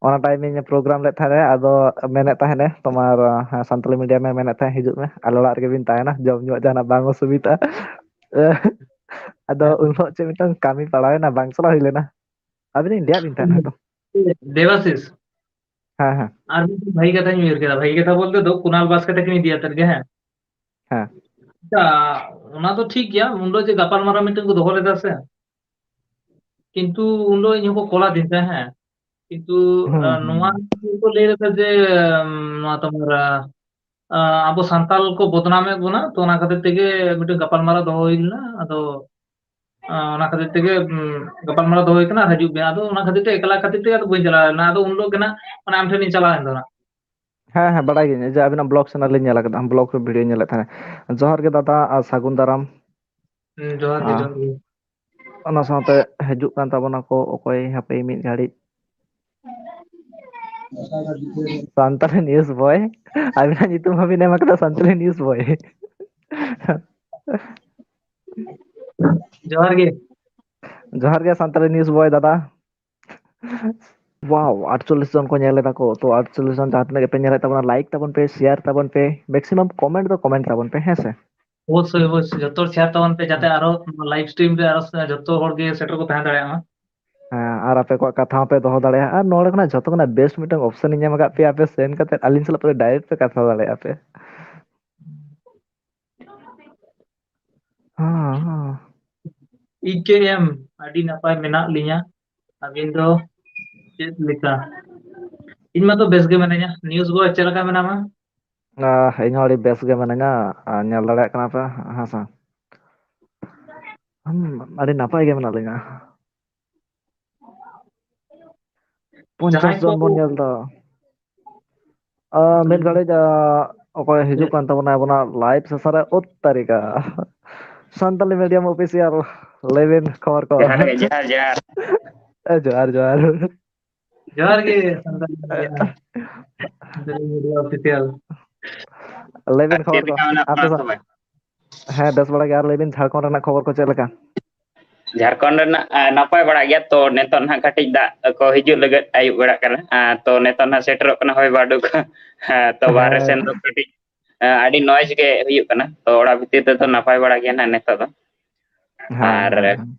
ᱚᱱᱟ ᱴᱟᱭᱤᱢ ᱤᱧ ᱯᱨᱳᱜᱨᱟᱢ ᱞᱮᱫ ᱛᱟᱦᱮᱸᱫ, ᱟᱫᱚ ᱢᱮᱱᱮᱫ ᱛᱟᱦᱮᱸᱫ ᱮ, ᱛᱳᱢᱟᱨ, ᱦᱮᱸ, ᱥᱟᱱᱛᱟᱞᱤ ᱢᱤᱰᱤᱭᱟᱢ ᱮ ᱢᱮᱱᱮᱫ ᱛᱟᱦᱮᱸᱫ, "ᱦᱤᱡᱩᱜ ᱢᱮ, ᱟᱞᱮ ᱚᱲᱟᱜ ᱨᱮᱜᱮ ᱵᱤᱱ ᱛᱟᱦᱮᱱᱟ, ᱡᱚᱢ ᱧᱩᱣᱟᱜ ᱡᱟᱦᱟᱱᱟᱜ ᱵᱟᱝ ᱚᱥᱩᱵᱤᱫᱷᱟ᱾" ᱟᱫᱚ ᱩᱱ ᱦᱤᱞᱳᱜ ᱪᱮᱫ ᱢᱤᱫᱴᱟᱝ ᱠᱟᱹᱢᱤ ᱯᱟᱲᱟᱣᱮᱱᱟ, ᱵᱟᱝ ᱪᱟᱞᱟᱣ ᱦᱩᱭ ᱞᱮᱱᱟ᱾ ᱟᱹᱵᱤᱱ ᱤᱧ ᱞᱟᱹᱭᱟᱫ ᱵᱤᱱ ᱛᱟᱦᱮᱸᱫ ᱦᱚᱭᱛᱚ᱾ ᱫᱮᱵᱟᱥᱤᱥ᱾ ᱦᱮᱸ, ᱦᱮᱸ᱾ ᱟᱨ ᱢᱤᱫᱴᱟᱝ ᱵᱷᱟᱹᱜᱤ ᱠᱟᱛᱷᱟᱧ ᱩᱭᱦᱟᱹᱨ ᱠᱮᱫᱟ᱾ ᱵᱷᱟᱹᱜᱤ ᱠᱟᱛᱷᱟ ᱵᱚᱞᱛᱮ ᱫᱚ ᱠᱩᱱᱟᱞ ᱵᱟᱥᱠᱮ ᱛᱟᱹᱠᱤᱱ ᱤᱫᱤᱭᱟᱛᱮᱫ ᱜᱮ, ᱦᱮᱸ᱾ ᱦᱮᱸ᱾ ᱟᱪᱪᱷᱟ, ᱚᱱᱟ ᱫᱚ ᱴᱷᱤᱠ ᱜᱮᱭᱟ, ᱩᱱ ᱦᱤᱞᱳᱜ ᱡᱮ ᱜᱟᱯᱟᱞᱢᱟᱨᱟᱣ ᱢᱤᱫᱴᱮᱱ ᱠᱚ ᱫᱚᱦᱚ ᱞᱮᱫᱟ ᱥᱮ, ᱠᱤᱱᱛᱩ ᱩᱱ ᱦᱤᱞᱳᱜ ᱤᱧ ᱦᱚᱸᱠᱚ ᱠᱚᱞ ᱟᱹᱫᱤᱧ ᱛᱟᱦᱮᱸᱫ, ᱦᱮᱸ᱾ ᱠᱤᱱᱛᱩ, ᱦᱩᱸ, ᱟᱸ, ᱦᱩᱸ᱾ ᱱᱚᱣᱟ ᱠᱚ ᱞᱟᱹᱭ ᱞᱮᱫᱟ ᱡᱮ, ᱟᱸ, ᱱᱚᱣᱟ ᱛᱟᱢᱟᱨ, ᱟᱸ, ᱟᱵᱚ ᱥᱟᱱᱛᱟᱞ ᱠᱚ ᱵᱚᱫᱱᱟᱢᱮᱫ ᱵᱚᱱᱟ, ᱛᱚ ᱚᱱᱟ ᱠᱷᱟᱹᱛᱤᱨ ᱛᱮᱜᱮ ᱢᱤᱫᱴᱮᱱ ᱜᱟᱯᱟᱞᱢᱟᱨᱟᱣ ᱫᱚᱦᱚ ᱦᱩᱭ ᱞᱮᱱᱟ᱾ ᱟᱫᱚ, ᱟᱸ, ᱚᱱᱟ ᱠᱷᱟᱹᱛᱤᱨ ᱛᱮᱜᱮ, ᱩᱸ, ᱜᱟᱯᱟᱞᱢᱟᱨᱟᱣ ᱫᱚᱦᱚ ᱦᱩᱭ ᱠᱟᱱᱟ, ᱦᱤᱡᱩᱜ ᱵᱮᱱ᱾ ᱟᱫᱚ ᱚᱱᱟ ᱠᱷᱟᱹᱛᱤᱨ ᱛᱮ ᱮᱠᱞᱟ ᱠᱷᱟᱹᱛᱤᱨ ᱛᱮᱜᱮ ᱟᱫᱚ ᱵᱟᱹᱧ ᱪᱟᱞᱟᱣ ᱞᱮᱱᱟ᱾ ᱟᱫᱚ ᱩᱱ ᱦᱤᱞᱳᱜ ᱜᱮ ᱱᱟᱜ, ᱢᱟᱱᱮ, ᱟᱢ ᱴᱷᱮᱱ ᱤᱧ ᱪᱟᱞᱟᱣ ᱮᱱ ᱫᱚ ᱱᱟᱜ᱾ ᱦᱮᱸ, ᱦᱮᱸ, ᱵᱟᱲᱟᱭ ᱜᱤᱭᱟᱹᱧ ᱡᱮ ᱟᱵᱤᱱᱟᱜ ᱵᱞᱚᱜ ᱪᱮᱱᱮᱞ ᱞᱤᱧ ᱧᱮᱞ ᱟᱠᱟᱫᱟ, ᱵᱞᱚᱜ ᱨᱮ ᱵᱷᱤᱰᱤᱭᱳ ᱧᱮᱞᱮᱫ ᱛᱟᱦᱮᱸᱫ᱾ ᱡᱚᱦᱟᱨ ᱜᱮ ᱫᱟᱫᱟ, ᱟᱨ ᱥᱟᱹᱜᱩᱱ ᱫᱟᱨᱟᱢ᱾ ᱦᱩᱸ, ᱡᱚᱦᱟᱨ ᱜᱮ, ᱟᱸ, ᱡᱚᱦᱟᱨ ᱜᱮ᱾ ᱚᱱᱟ ᱥᱟᱶᱛᱮ ᱦᱤᱡᱩᱜ ᱠᱟᱱ ᱛᱟᱵᱚᱱᱟ ᱠᱚ ᱚᱠᱚᱭ, ᱦᱟᱯᱮ ᱢᱤᱫ ᱜᱷᱟᱹᱲᱤᱡ᱾ ᱥᱟᱱᱛᱟᱲᱤ ᱱᱤᱭᱩᱡᱽ ᱵᱚᱭ, ᱟᱵᱤᱱᱟᱜ ᱧᱩᱛᱩᱢ ᱦᱚᱸᱵᱤᱱ ᱮᱢ ᱟᱠᱟᱫᱟ ᱥᱟᱱᱛᱟᱲᱤ ᱱᱤᱭᱩᱡᱽ ᱵᱚᱭ᱾ ᱡᱚᱦᱟᱨ ᱜᱮ᱾ ᱡᱚᱦᱟᱨ ᱜᱮ ᱥᱟᱱᱛᱟᱲᱤ ᱱᱤᱭᱩᱡᱽ ᱵᱚᱭ ᱫᱟᱫᱟ᱾ ᱣᱟᱣ, ᱟᱴᱪᱚᱞᱞᱤᱥ ᱡᱚᱱ ᱠᱚ ᱧᱮᱞ ᱮᱫᱟ ᱠᱚ᱾ ᱛᱚ, ᱟᱴᱪᱚᱞᱞᱤᱥ ᱡᱚᱱ ᱡᱟᱦᱟᱸ ᱛᱤᱱᱟᱹᱜ ᱜᱮᱯᱮ ᱧᱮᱞᱮᱫ ᱛᱟᱵᱚᱱᱟ, ᱞᱟᱭᱤᱠ ᱛᱟᱵᱚᱱ ᱯᱮ, ᱥᱮᱭᱟᱨ ᱛᱟᱵᱚᱱ ᱯᱮ, ᱢᱮᱠᱥᱤᱢᱟᱢ ᱠᱚᱢᱮᱱᱴ ᱫᱚ ᱠᱚᱢᱮᱱᱴ ᱛᱟᱵᱚᱱ ᱯᱮ, ᱦᱮᱸ ᱥᱮ? ᱚᱵᱚᱥᱥᱳᱭ, ᱚᱵᱚᱥᱥᱳᱭ, ᱡᱚᱛᱚ ᱥᱮᱭᱟᱨ ᱛᱟᱵᱚᱱ ᱯᱮ, ᱡᱟᱛᱮ ᱦᱮᱸ᱾ ᱟᱨᱚ ᱞᱟᱭᱤᱵᱷ ᱥᱴᱨᱤᱢ ᱨᱮ ᱟᱨᱚ ᱥᱮ-, ᱡᱚᱛᱚ ᱦᱚᱲ ᱜᱮ ᱥᱮᱴᱮᱨ ᱠᱚ ᱛᱟᱦᱮᱸ ᱫᱟᱲᱮᱭᱟᱜ ᱢᱟ᱾ ᱦᱮᱸ, ᱟᱨ ᱟᱯᱮ ᱠᱚᱣᱟᱜ ᱠᱟᱛᱷᱟ ᱦᱚᱸᱯᱮ ᱫᱚᱦᱚ ᱫᱟᱲᱮᱭᱟᱜᱼᱟ᱾ ᱟᱨ ᱱᱚᱰᱮ ᱠᱷᱚᱱᱟᱜ ᱡᱷᱚᱛᱚ ᱠᱷᱚᱱᱟᱜ ᱵᱮᱥᱴ ᱢᱤᱫᱴᱟᱝ ᱚᱯᱥᱮᱱ ᱤᱧ ᱮᱢ ᱟᱠᱟᱫ ᱯᱮᱭᱟ, ᱟᱯᱮ ᱥᱮᱱ ᱠᱟᱛᱮ ᱟᱹᱞᱤᱧ ᱥᱟᱞᱟᱜ ᱯᱩᱨᱟᱹ ᱰᱟᱭᱨᱮᱠᱴ ᱯᱮ ᱠᱟᱛᱷᱟ ᱫᱟᱲᱮᱭᱟᱜᱼᱟ ᱯᱮ᱾ ᱦᱮᱸ, ᱦᱮᱸ᱾ ᱤ ᱠᱮ ᱮᱢ, ᱟᱹᱰᱤ ᱱᱟᱯᱟᱭ ᱢᱮᱱᱟᱜ ᱞᱤᱧᱟ᱾ ᱟᱹᱵᱤᱱ ᱫᱚ ᱪᱮᱫ ᱞᱮᱠᱟ? ᱤᱧ ᱢᱟᱛᱚ ᱵᱮᱥ ᱜᱮ ᱢᱮᱱᱟᱧᱟ᱾ ᱱᱤᱭᱩᱡᱽ ᱵᱚᱭ, ᱪᱮᱫ ᱞᱮᱠᱟ ᱢᱮᱱᱟᱢᱟ? ᱟᱦ, ᱤᱧ ᱦᱚᱸ ᱟᱹᱰᱤ ᱵᱮᱥ ᱜᱮ ᱢᱮᱱᱟᱧᱟ᱾ ᱟᱨ ᱧᱮᱞ ᱫᱟᱲᱮᱭᱟᱜ ᱠᱟᱱᱟ ᱯᱮ, ᱦᱮᱸ ᱥᱮ? ᱦᱩᱸ, ᱟᱹᱰᱤ ᱱᱟᱯᱟᱭ ᱜᱮ ᱢᱮᱱᱟᱜ ᱞᱤᱧᱟ᱾ ᱯᱚᱧᱪᱟᱥ ᱡᱟᱦᱟᱸᱭ ᱠᱚ ᱡᱚᱱ ᱵᱚᱱ ᱧᱮᱞ ᱫᱟ᱾ ᱟ, ᱢᱤᱫ ᱜᱷᱟᱹᱲᱤᱡ, ᱟ, ᱚᱠᱚᱭ ᱦᱤᱡᱩᱜ ᱠᱟᱱ ᱛᱟᱵᱚᱱᱟ ᱟᱵᱚᱱᱟᱜ ᱞᱟᱭᱤᱵᱷ ᱥᱮᱥᱚᱱ ᱨᱮ, ᱳ ᱛᱟᱹᱨᱤᱠᱟ᱾ ᱥᱟᱱᱛᱟᱞᱤ ᱢᱤᱰᱤᱭᱟᱢ ᱚᱯᱷᱤᱥᱤᱭᱟᱞ, ᱞᱟᱹᱭ ᱵᱤᱱ ᱠᱷᱚᱵᱚᱨ ᱠᱚ᱾ ᱡᱚᱦᱟᱨ ᱜᱮ, ᱡᱚᱦᱟᱨ, ᱡᱚᱦᱟᱨ᱾ ᱮ, ᱡᱚᱦᱟᱨ, ᱡᱚᱦᱟᱨ᱾ ᱡᱚᱦᱟᱨ ᱜᱮ, Santali medium, Santali medium official. ᱞᱟᱹᱭ ᱵᱤᱱ ᱟᱨ ᱪᱮᱫ ᱠᱷᱚᱵᱚᱨ ᱠᱚ, ᱞᱮᱠᱟ ᱢᱮᱱᱟᱜ ᱟᱯᱮ ᱵᱚᱱᱟ ᱥᱮᱫ? ᱛᱚᱵᱮ? ᱦᱮᱸ, ᱵᱮᱥ ᱵᱟᱲᱟ ᱜᱮ᱾ ᱟᱨ ᱞᱟᱹᱭ ᱵᱤᱱ, ᱡᱷᱟᱲᱠᱷᱚᱸᱰ ᱨᱮᱱᱟᱜ ᱠᱷᱚᱵᱚᱨ ᱠᱚ ᱪᱮᱫ ᱞᱮᱠᱟ? ᱡᱷᱟᱲᱠᱷᱚᱸᱰ ᱨᱮᱱᱟᱜ, ᱟ, ᱱᱟᱯᱟᱭ ᱵᱟᱲᱟ ᱜᱮᱭᱟ᱾ ᱛᱚ, ᱱᱤᱛᱚᱜ ᱱᱟᱦᱟᱜ ᱠᱟᱹᱴᱤᱡ ᱫᱟᱜ ᱠᱚ ᱦᱤᱡᱩᱜ ᱞᱟᱹᱜᱤᱫ, ᱟᱹᱭᱩᱵ ᱵᱮᱲᱟ ᱠᱟᱱᱟ᱾ ᱟ, ᱛᱚ, ᱱᱤᱛᱚᱜ ᱱᱟᱦᱟᱜ ᱥᱮᱴᱮᱨᱚᱜ ᱠᱟᱱᱟ ᱦᱚᱭ ᱵᱟᱨᱰᱩ ᱠᱚ᱾ ᱦᱮᱸ, ᱛᱚ, ᱵᱟᱦᱨᱮ ᱦᱮᱸ᱾ ᱥᱮᱱ ᱫᱚ ᱠᱟᱹᱴᱤᱡ, ᱟ, ᱟᱹᱰᱤ noise ᱜᱮ ᱦᱩᱭᱩᱜ ᱠᱟᱱᱟ᱾ ᱛᱚ, ᱚᱲᱟᱜ ᱵᱷᱤᱛᱤᱨ ᱨᱮᱫᱚ ᱱᱟᱯᱟᱭ ᱵᱟᱲᱟ ᱜᱮᱭᱟ ᱱᱟᱦᱟᱜ ᱱᱤᱛᱚᱜ ᱫᱚ᱾ ᱦᱮᱸ, ᱟᱨ ᱦᱮᱸ, ᱦᱮᱸ᱾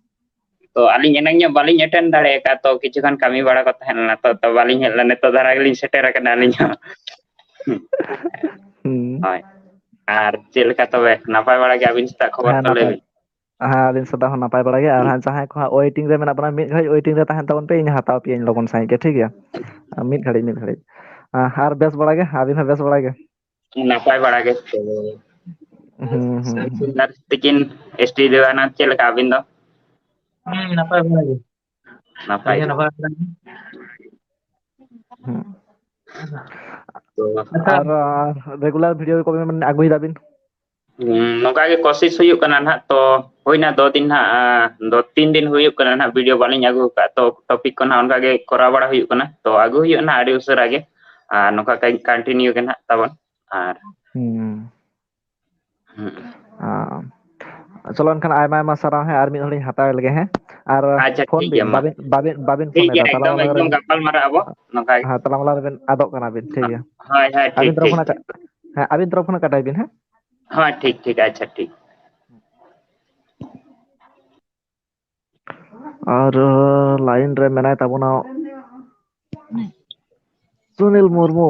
ᱛᱚ, ᱟᱹᱞᱤᱧ ᱮᱱᱟᱝ ᱧᱚᱜ ᱵᱟᱹᱞᱤᱧ attend ᱫᱟᱲᱮ ᱟᱠᱟᱫ, ᱛᱚ, ᱠᱤᱪᱷᱩ ᱜᱟᱱ ᱠᱟᱹᱢᱤ ᱵᱟᱲᱟ ᱠᱚ ᱛᱟᱦᱮᱸ ᱞᱮᱱᱟ, ᱛᱚ, ᱛᱚ, ᱵᱟᱹᱞᱤᱧ ᱦᱮᱡ ᱞᱮᱱᱟ᱾ ᱱᱤᱛᱚᱜ ᱫᱷᱟᱨᱟ ᱜᱮᱞᱤᱧ ᱥᱮᱴᱮᱨ ᱟᱠᱟᱱᱟ ᱟᱹᱞᱤᱧ ᱦᱚᱸ᱾ ᱦᱩᱸ᱾ ᱦᱳᱭ᱾ ᱟᱨ ᱪᱮᱫ ᱞᱮᱠᱟ ᱛᱚᱵᱮ, ᱱᱟᱯᱟᱭ ᱵᱟᱲᱟ ᱜᱮ? ᱟᱹᱵᱤᱱ ᱥᱮᱫᱟᱜ ᱠᱷᱚᱵᱚᱨ ᱦᱮᱸ, ᱠᱚ ᱞᱟᱹᱭ ᱱᱟᱯᱟᱭ᱾ ᱵᱤᱱ᱾ ᱦᱮᱸ, ᱟᱹᱞᱤᱧ ᱥᱮᱫᱟᱜ ᱦᱚᱸ ᱱᱟᱯᱟᱭ ᱵᱟᱲᱟ ᱜᱮ᱾ ᱟᱨ ᱦᱟᱸᱜ ᱡᱟᱦᱟᱸᱭ ᱠᱚ ᱦᱟᱸᱜ waiting ᱨᱮ ᱢᱮᱱᱟᱜ ᱵᱚᱱᱟ, ᱢᱤᱫ ᱜᱷᱟᱹᱲᱤᱡ waiting ᱨᱮ ᱛᱟᱦᱮᱱ ᱛᱟᱵᱚᱱ ᱯᱮ, ᱤᱧ ᱦᱟᱛᱟᱣ ᱯᱮᱭᱟᱹᱧ ᱞᱚᱜᱚᱱ ᱥᱟᱺᱦᱤᱡ ᱜᱮ, ᱴᱷᱤᱠ ᱜᱮᱭᱟ? ᱟᱨ ᱢᱤᱫ ᱜᱷᱟᱹᱲᱤᱡ, ᱢᱤᱫ ᱜᱷᱟᱹᱲᱤᱡ᱾ ᱟᱨ ᱵᱮᱥ ᱵᱟᱲᱟ ᱜᱮ? ᱟᱹᱵᱤᱱ ᱦᱚᱸ ᱵᱮᱥ ᱵᱟᱲᱟ ᱜᱮ? ᱱᱟᱯᱟᱭ ᱵᱟᱲᱟ ᱜᱮ᱾ ᱛᱚ, ᱦᱩᱸ, ᱦᱩᱸ, ᱦᱩᱸ᱾ ᱥᱤᱞᱫᱟᱨ ᱛᱤᱠᱤᱱ, ᱮᱥ ᱴᱤ ᱫᱮᱣᱟᱱᱟ, ᱪᱮᱫ ᱞᱮᱠᱟ ᱟᱹᱵᱤᱱ ᱫᱚ? ᱦᱩᱸ, ᱱᱟᱯᱟᱭ ᱵᱟᱲᱟ ᱜᱮ᱾ ᱱᱟᱯᱟᱭ ᱟᱹᱞᱤᱧ ᱦᱚᱸ ᱜᱮ᱾ ᱱᱟᱯᱟᱭ ᱵᱟᱲᱟ ᱜᱮ᱾ ᱦᱩᱸ᱾ ᱛᱚ, ᱟᱪᱪᱷᱟ᱾ ᱟᱨ, ᱟ, regular video ᱠᱚᱵᱮᱱ ᱟᱹᱜᱩᱭ ᱫᱟᱵᱤᱱ? ᱦᱩᱸ, ᱱᱚᱝᱠᱟ ᱜᱮ ᱠᱳᱥᱤᱥ ᱦᱩᱭᱩᱜ ᱠᱟᱱᱟ ᱱᱟᱦᱟᱜ᱾ ᱛᱚ, ᱦᱩᱭᱱᱟ ᱫᱚ ᱫᱤᱱ ᱱᱟᱦᱟᱜ, ᱟ, ᱫᱚ ᱛᱤᱱ ᱫᱤᱱ ᱦᱩᱭᱩᱜ ᱠᱟᱱᱟ ᱱᱟᱦᱟᱜ video ᱵᱟᱹᱞᱤᱧ ᱟᱹᱜᱩ ᱟᱠᱟᱫ᱾ ᱛᱚ, topic ᱠᱚ ᱱᱟᱦᱟᱜ ᱚᱱᱠᱟ ᱜᱮ ᱠᱚᱨᱟᱣ ᱵᱟᱲᱟ ᱦᱩᱭᱩᱜ ᱠᱟᱱᱟ᱾ ᱛᱚ, ᱟᱹᱜᱩ ᱦᱩᱭᱩᱜᱼᱟ ᱱᱟᱦᱟᱜ ᱟᱹᱰᱤ ᱩᱥᱟᱹᱨᱟ ᱜᱮ᱾ ᱟᱨ ᱱᱚᱝᱠᱟ ᱠᱟᱹᱡ continue ᱜᱮ ᱱᱟᱦᱟᱜ ᱛᱟᱵᱚᱱ᱾ ᱟᱨ ᱦᱩᱸ᱾ ᱦᱩᱸ᱾ ᱟ, ᱪᱚᱞᱚ ᱮᱱᱠᱷᱟᱱ ᱟᱭᱢᱟ ᱟᱭᱢᱟ ᱥᱟᱨᱦᱟᱣ ᱦᱮᱸ, ᱟᱨ ᱢᱤᱫ ᱦᱚᱲᱤᱧ ᱦᱟᱛᱟᱣ ᱞᱮᱜᱮ ᱦᱮᱸ, ᱟᱨ ᱟᱪᱪᱷᱟ, ᱯᱷᱳᱱ ᱴᱷᱤᱠ ᱵᱤᱱ, ᱜᱮᱭᱟ, ᱢᱟ᱾ ᱵᱟᱵᱤᱱ, ᱵᱟᱵᱤᱱ, ᱵᱟᱵᱤᱱ ᱴᱷᱤᱠ ᱯᱷᱳᱱ ᱮᱫᱟ, ᱜᱮᱭᱟ, ᱛᱟᱞᱟ ᱮᱠᱫᱚᱢ, ᱢᱟᱞᱟ ᱮᱠᱫᱚᱢ ᱨᱮᱵᱤᱱ, ᱜᱟᱯᱟᱞ ᱢᱟᱨᱟᱜ ᱟᱵᱚ ᱱᱚᱝᱠᱟ ᱜᱮ᱾ ᱦᱮᱸ, ᱛᱟᱞᱟ ᱢᱟᱞᱟ ᱨᱮᱵᱤᱱ ᱟᱫᱚᱜ ᱠᱟᱱᱟ ᱵᱤᱱ, ᱴᱷᱤᱠ ᱜᱮᱭᱟ᱾ ᱦᱳᱭ, ᱦᱳᱭ, ᱟᱹᱵᱤᱱ ᱴᱷᱤᱠ, ᱛᱚᱨᱚᱯ ᱴᱷᱤᱠ᱾ ᱠᱷᱚᱱᱟᱜ ᱠᱟ-, ᱦᱮᱸ, ᱟᱹᱵᱤᱱ ᱛᱚᱨᱚᱯ ᱠᱷᱚᱱᱟᱜ ᱠᱟᱴᱟᱭ ᱵᱤᱱ ᱦᱮᱸ᱾ ᱦᱳᱭ, ᱴᱷᱤᱠ, ᱴᱷᱤᱠ, ᱟᱪᱪᱷᱟ, ᱴᱷᱤᱠ᱾ ᱟᱨ, ᱞᱟᱭᱤᱱ ᱨᱮ ᱢᱮᱱᱟᱭ ᱛᱟᱵᱚᱱᱟ ᱥᱩᱱᱤᱞ ᱢᱩᱨᱢᱩ᱾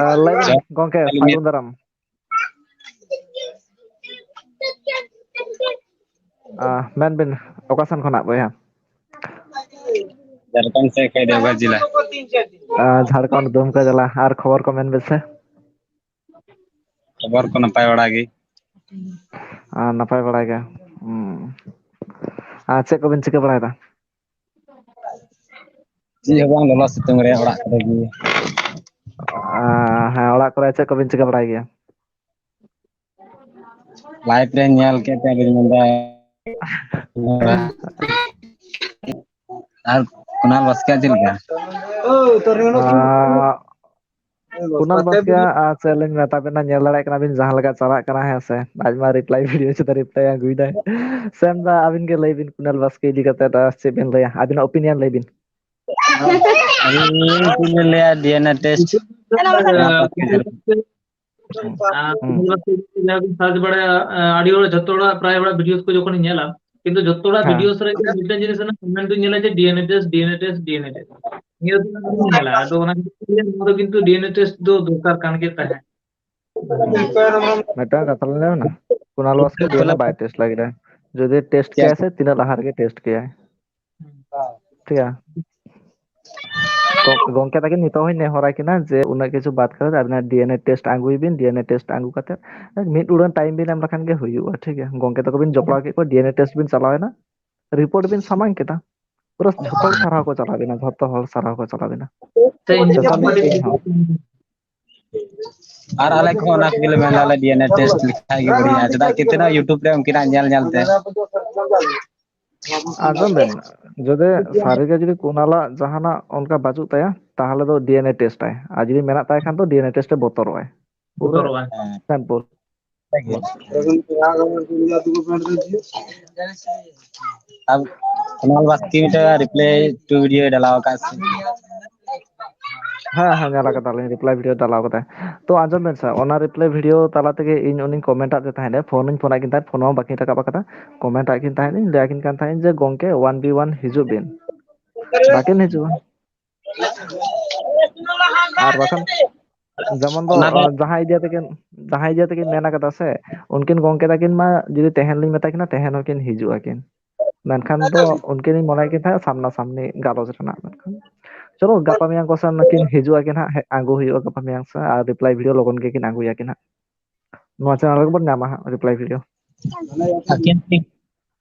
ᱟᱨ ᱞᱟᱹᱭ ᱢᱮ, ᱜᱚᱝᱠᱮ, ᱥᱟᱹᱜᱩᱱ ᱫᱟᱨᱟᱢ᱾ ᱟ, ᱢᱮᱱ ᱵᱤᱱ, ᱚᱠᱟ ᱥᱮᱱ ᱠᱷᱚᱱᱟᱜ ᱵᱚᱭᱦᱟ? ᱡᱷᱟᱲᱠᱷᱚᱸᱰ ᱥᱮᱫ ᱠᱷᱚᱱ, ᱫᱮᱣᱜᱷᱚᱨ ᱡᱮᱞᱟ᱾ ᱟ, ᱡᱷᱟᱲᱠᱷᱚᱸᱰ ᱫᱩᱢᱠᱟ ᱡᱮᱞᱟ᱾ ᱟᱨ ᱠᱷᱚᱵᱚᱨ ᱠᱚ ᱢᱮᱱ ᱵᱤᱱ ᱥᱮ? ᱠᱷᱚᱵᱚᱨ ᱠᱚ ᱱᱟᱯᱟᱭ ᱵᱟᱲᱟ ᱜᱮ᱾ ᱟ, ᱱᱟᱯᱟᱭ ᱵᱟᱲᱟ ᱜᱮ᱾ ᱦᱩᱸ᱾ ᱟᱨ ᱪᱮᱫ ᱠᱚᱵᱤᱱ ᱪᱤᱠᱟᱹ ᱵᱟᱲᱟᱭᱮᱫᱟ? ᱪᱮᱫ ᱦᱚᱸ ᱵᱟᱝ, ᱞᱚᱞᱚ ᱥᱤᱛᱩᱝ ᱨᱮ ᱚᱲᱟᱜ ᱠᱚᱨᱮ ᱜᱮ᱾ ᱟ, ᱦᱮᱸ, ᱚᱲᱟᱜ ᱠᱚᱨᱮ ᱪᱮᱫ ᱠᱚᱵᱤᱱ ᱪᱤᱠᱟᱹ ᱵᱟᱲᱟᱭ ᱜᱮᱭᱟ? Live ᱨᱮ ᱧᱮᱞ ᱠᱮᱫ ᱛᱮ ᱟᱫᱚᱧ ᱢᱮᱱᱫᱟ, ᱟᱨ ᱠᱩᱱᱟᱞ ᱵᱟᱥᱠᱮᱭᱟᱜ ᱪᱮᱫ ᱞᱮᱠᱟ? ᱟ, ᱠᱩᱱᱟᱞ ᱵᱟᱥᱠᱮ, ᱟᱨ ᱪᱮᱫ ᱞᱤᱧ ᱢᱮᱛᱟ ᱵᱮᱱᱟ, ᱧᱮᱞ ᱫᱟᱲᱮᱭᱟᱜ ᱠᱠᱟᱱᱟ ᱵᱤᱱ ᱡᱟᱦᱟᱸ ᱞᱮᱠᱟ ᱪᱟᱞᱟᱜ ᱠᱟᱱᱟ, ᱦᱮᱸ ᱥᱮ? ᱟᱡ ᱢᱟ reply video ᱪᱮᱛᱟᱱ reply ᱟᱹᱜᱩᱭᱮᱫᱟᱭ᱾ ᱥᱮᱢ ᱫᱟ, ᱟᱹᱵᱤᱱ ᱜᱮ ᱞᱟᱹᱭ ᱵᱤᱱ ᱠᱩᱱᱟᱞ ᱵᱟᱥᱠᱮ ᱤᱫᱤ ᱠᱟᱛᱮ, ᱟᱨ ᱪᱮᱫ ᱵᱤᱱ ᱞᱟᱹᱭᱟ, ᱟᱹᱵᱤᱱᱟᱜ opinion ᱞᱟᱹᱭ ᱵᱤᱱ᱾ ᱟᱹᱞᱤᱧ ᱪᱮᱫ ᱞᱤᱧ ᱞᱟᱹᱭᱟ, DNA test᱾ ᱟᱨ ᱦᱩᱸ᱾ ᱡᱟᱦᱟᱸ ᱵᱤᱱ search ᱵᱟᱲᱟᱭᱟ, ᱟᱹᱰᱤ ᱦᱚᱲ, ᱡᱷᱚᱛᱚ ᱦᱚᱲᱟᱜ, ᱯᱨᱟᱭ ᱦᱚᱲᱟᱜ videos ᱠᱚ ᱡᱚᱠᱷᱚᱱᱤᱧ ᱧᱮᱞᱟ, ᱠᱤᱱᱛᱩ ᱡᱷᱚᱛᱚ ᱦᱚᱲᱟᱜ ᱦᱮᱸ᱾ Videos ᱨᱮ ᱢᱤᱫᱴᱮᱱ ᱡᱤᱱᱤᱥ ᱨᱮᱱᱟᱜ comment ᱫᱩᱧ ᱧᱮᱞᱟ ᱡᱮ DNA test, DNA test, DNA test᱾ ᱱᱤᱭᱟᱹ ᱫᱚ ᱵᱟᱹᱧ ᱧᱮᱞᱟ᱾ ᱟᱫᱚ ᱚᱱᱟ ᱠᱷᱟᱹᱛᱤᱨ ᱛᱮ ᱱᱚᱣᱟ ᱫᱚ ᱠᱤᱱᱛᱩ DNA test ᱫᱚ ᱫᱚᱨᱠᱟᱨ ᱠᱟᱱ ᱜᱮ ᱛᱟᱦᱮᱸᱫ᱾ ᱢᱤᱫᱴᱟᱝ ᱠᱟᱛᱷᱟ ᱞᱤᱧ ᱞᱟᱹᱭ ᱟᱵᱮᱱᱟ, ᱠᱩᱱᱟᱞ ᱵᱟᱥᱠᱮ DNA ᱵᱟᱭ test ᱞᱟᱹᱜᱤᱫ᱾ ᱡᱩᱫᱤ test ᱠᱮᱭᱟ ᱥᱮ, ᱛᱤᱱᱟᱹᱜ ᱞᱟᱦᱟ ᱨᱮᱜᱮ test ᱠᱮᱭᱟᱭ᱾ ᱴᱷᱤᱠ ᱜᱮᱭᱟ᱾ ᱛᱚ ᱜᱚᱝᱠᱮ ᱛᱟᱹᱠᱤᱱ ᱱᱤᱛᱚᱜ ᱦᱚᱸᱧ ᱱᱮᱦᱚᱨᱟ ᱠᱤᱱᱟ ᱡᱮ ᱩᱱᱟᱹᱜ ᱠᱤᱪᱷᱩ ᱵᱟᱫ ᱠᱟᱛᱮ ᱟᱵᱤᱱᱟᱜ DNA test ᱟᱹᱜᱩᱭ ᱵᱤᱱ, DNA test ᱟᱹᱜᱩ ᱠᱟᱛᱮ ᱢᱤᱫ ᱩᱰᱟᱹᱱ time ᱵᱤᱱ ᱮᱢ ᱞᱮᱠᱷᱟᱱ ᱜᱮ ᱦᱩᱭᱩᱜᱼᱟ, ᱴᱷᱤᱠ ᱜᱮᱭᱟ᱾ ᱜᱚᱝᱠᱮ ᱛᱟᱠᱚ ᱵᱤᱱ ᱡᱚᱯᱲᱟᱣ ᱠᱮᱫ ᱠᱚᱣᱟ, DNA test ᱵᱤᱱ ᱪᱟᱞᱟᱣ ᱮᱱᱟ, report ᱵᱤᱱ ᱥᱟᱢᱟᱝ ᱠᱮᱫᱟ, ᱯᱩᱨᱟᱹ ᱡᱷᱚᱛᱚ ᱦᱚᱲ ᱥᱟᱨᱦᱟᱣ ᱠᱚ ᱪᱟᱞᱟᱣ ᱵᱤᱱᱟ, ᱡᱷᱚᱛᱚ ᱦᱚᱲ ᱥᱟᱨᱦᱟᱣ ᱠᱚ ᱪᱟᱞᱟᱣ ᱵᱤᱱᱟ᱾ ᱥᱮ ᱤᱧ ᱥᱮᱛᱟᱜ ᱢᱤᱫ ᱤᱧ ᱦᱚᱸ᱾ ᱟᱨ ᱟᱞᱮ ᱠᱚᱦᱚᱸ ᱚᱱᱟ ᱠᱚᱜᱮᱞᱮ ᱢᱮᱱᱫᱟ, ᱟᱞᱮ DNA test ᱞᱮᱠᱷᱟᱡ ᱜᱮ ᱵᱷᱟᱹᱜᱤᱜᱼᱟ, ᱪᱮᱫᱟᱜ ᱠᱤ ᱛᱤᱱᱟᱹᱜ YouTube ᱨᱮ ᱩᱱᱠᱤᱱᱟᱜ ᱧᱮᱞ ᱧᱮᱞ ᱛᱮ᱾ ᱟᱸᱡᱚᱢ ᱵᱮᱱ, ᱡᱩᱫᱤ ᱥᱟᱹᱨᱤᱜᱮ ᱡᱩᱫᱤ ᱠᱩᱱᱟᱞᱟᱜ ᱡᱟᱦᱟᱱᱟᱜ ᱚᱱᱠᱟ ᱵᱟᱹᱪᱩᱜ ᱛᱟᱭᱟ, ᱛᱟᱦᱚᱞᱮ ᱫᱚ DNA test ᱟᱭ, ᱟᱨ ᱡᱩᱫᱤ ᱢᱮᱱᱟᱜ ᱛᱟᱭ ᱠᱷᱟᱱ ᱫᱚ DNA test ᱮ ᱵᱚᱛᱚᱨᱚᱜ ᱟᱭ᱾ ᱯᱩᱨᱟᱹ ᱵᱚᱛᱚᱨᱚᱜ ᱟᱭ᱾ Simple᱾ ᱟᱨ ᱠᱩᱱᱟᱞ ᱵᱟᱥᱠᱮ ᱢᱤᱫᱴᱮᱱ reply to video ᱰᱟᱞᱟᱣ ᱟᱠᱟᱫ ᱥᱮ? ᱦᱮᱸ, ᱦᱮᱸ, ᱧᱮᱞ ᱟᱠᱟᱫᱟᱞᱤᱧ, reply video ᱰᱟᱞᱟᱣ ᱠᱟᱫᱟᱭ᱾ ᱛᱚ ᱟᱸᱡᱚᱢ ᱵᱮᱱ ᱥᱮ, ᱚᱱᱟ reply video ᱛᱟᱞᱟ ᱛᱮᱜᱮ ᱤᱧ ᱩᱱᱤᱧ comment ᱟᱫ ᱛᱟᱦᱮᱸᱫ, ᱯᱷᱳᱱ ᱤᱧ ᱯᱷᱳᱱ ᱟᱫ ᱠᱤᱱ ᱛᱟᱦᱮᱸᱫ, ᱯᱷᱳᱱ ᱦᱚᱸ ᱵᱟᱹᱠᱤᱱ ᱨᱟᱠᱟᱵ ᱟᱠᱟᱫᱟ᱾ Comment ᱟᱫ ᱠᱤᱱ ᱛᱟᱦᱮᱸᱫ, ᱤᱧ ᱞᱟᱹᱭ ᱟᱹᱠᱤᱱ ᱠᱟᱱ ᱛᱟᱦᱮᱸᱫ ᱡᱮ, "ᱜᱚᱝᱠᱮ, one by one ᱦᱤᱡᱩᱜ ᱵᱤᱱ", ᱵᱟᱹᱠᱤᱱ ᱦᱤᱡᱩᱜᱼᱟ᱾ ᱟᱨ ᱵᱟᱠᱷᱟᱱ ᱡᱮᱢᱚᱱ ᱫᱚ, ᱚᱱᱟ ᱫᱚ ᱡᱟᱦᱟᱸᱭ ᱤᱫᱤ ᱟᱛᱮ ᱠᱤᱱ, ᱡᱟᱦᱟᱸᱭ ᱤᱫᱤ ᱟᱛᱮ ᱠᱤᱱ ᱢᱮᱱ ᱟᱠᱟᱫᱟ ᱥᱮ, ᱩᱱᱠᱤᱱ ᱜᱚᱝᱠᱮ ᱛᱟᱹᱠᱤᱱ ᱢᱟ ᱡᱩᱫᱤ ᱛᱮᱦᱮᱱ ᱞᱤᱧ ᱢᱮᱛᱟ ᱠᱤᱱᱟ, ᱛᱮᱦᱮᱱ ᱦᱚᱸᱠᱤᱱ ᱦᱤᱡᱩᱜ ᱟᱹᱠᱤᱱ᱾ ᱢᱮᱱᱠᱷᱟᱱ ᱫᱚ ᱩᱱᱠᱤᱱ ᱤᱧ ᱢᱚᱱᱮᱭ ᱠᱤᱱ ᱛᱟᱦᱮᱸᱫ ᱥᱟᱢᱱᱟ ᱥᱟᱢᱱᱤ ᱜᱟᱞᱚᱪ ᱨᱮᱱᱟᱜ, ᱢᱮᱱᱠᱷᱟᱱ ᱪᱚᱞᱚ ᱜᱟᱯᱟ ᱢᱮᱭᱟᱝ ᱠᱚ ᱥᱮᱱ ᱱᱟᱠᱤᱱ ᱦᱤᱡᱩᱜ ᱟᱹᱠᱤᱱ ᱦᱟᱸᱜ, ᱦᱮᱡ ᱟᱹᱜᱩ ᱦᱩᱭᱩᱜᱼᱟ ᱜᱟᱯᱟ ᱢᱮᱭᱟᱝ ᱥᱮ, ᱟᱨ reply video ᱞᱚᱜᱚᱱ ᱜᱮᱠᱤᱱ ᱟᱹᱜᱩᱭᱟᱠᱤᱱ ᱦᱟᱸᱜ᱾ ᱱᱚᱣᱟ channel ᱨᱮᱜᱮ ᱵᱚᱱ ᱧᱟᱢᱟ ᱦᱟᱸᱜ reply video᱾ ᱟᱹᱠᱤᱱ ᱠᱤᱱ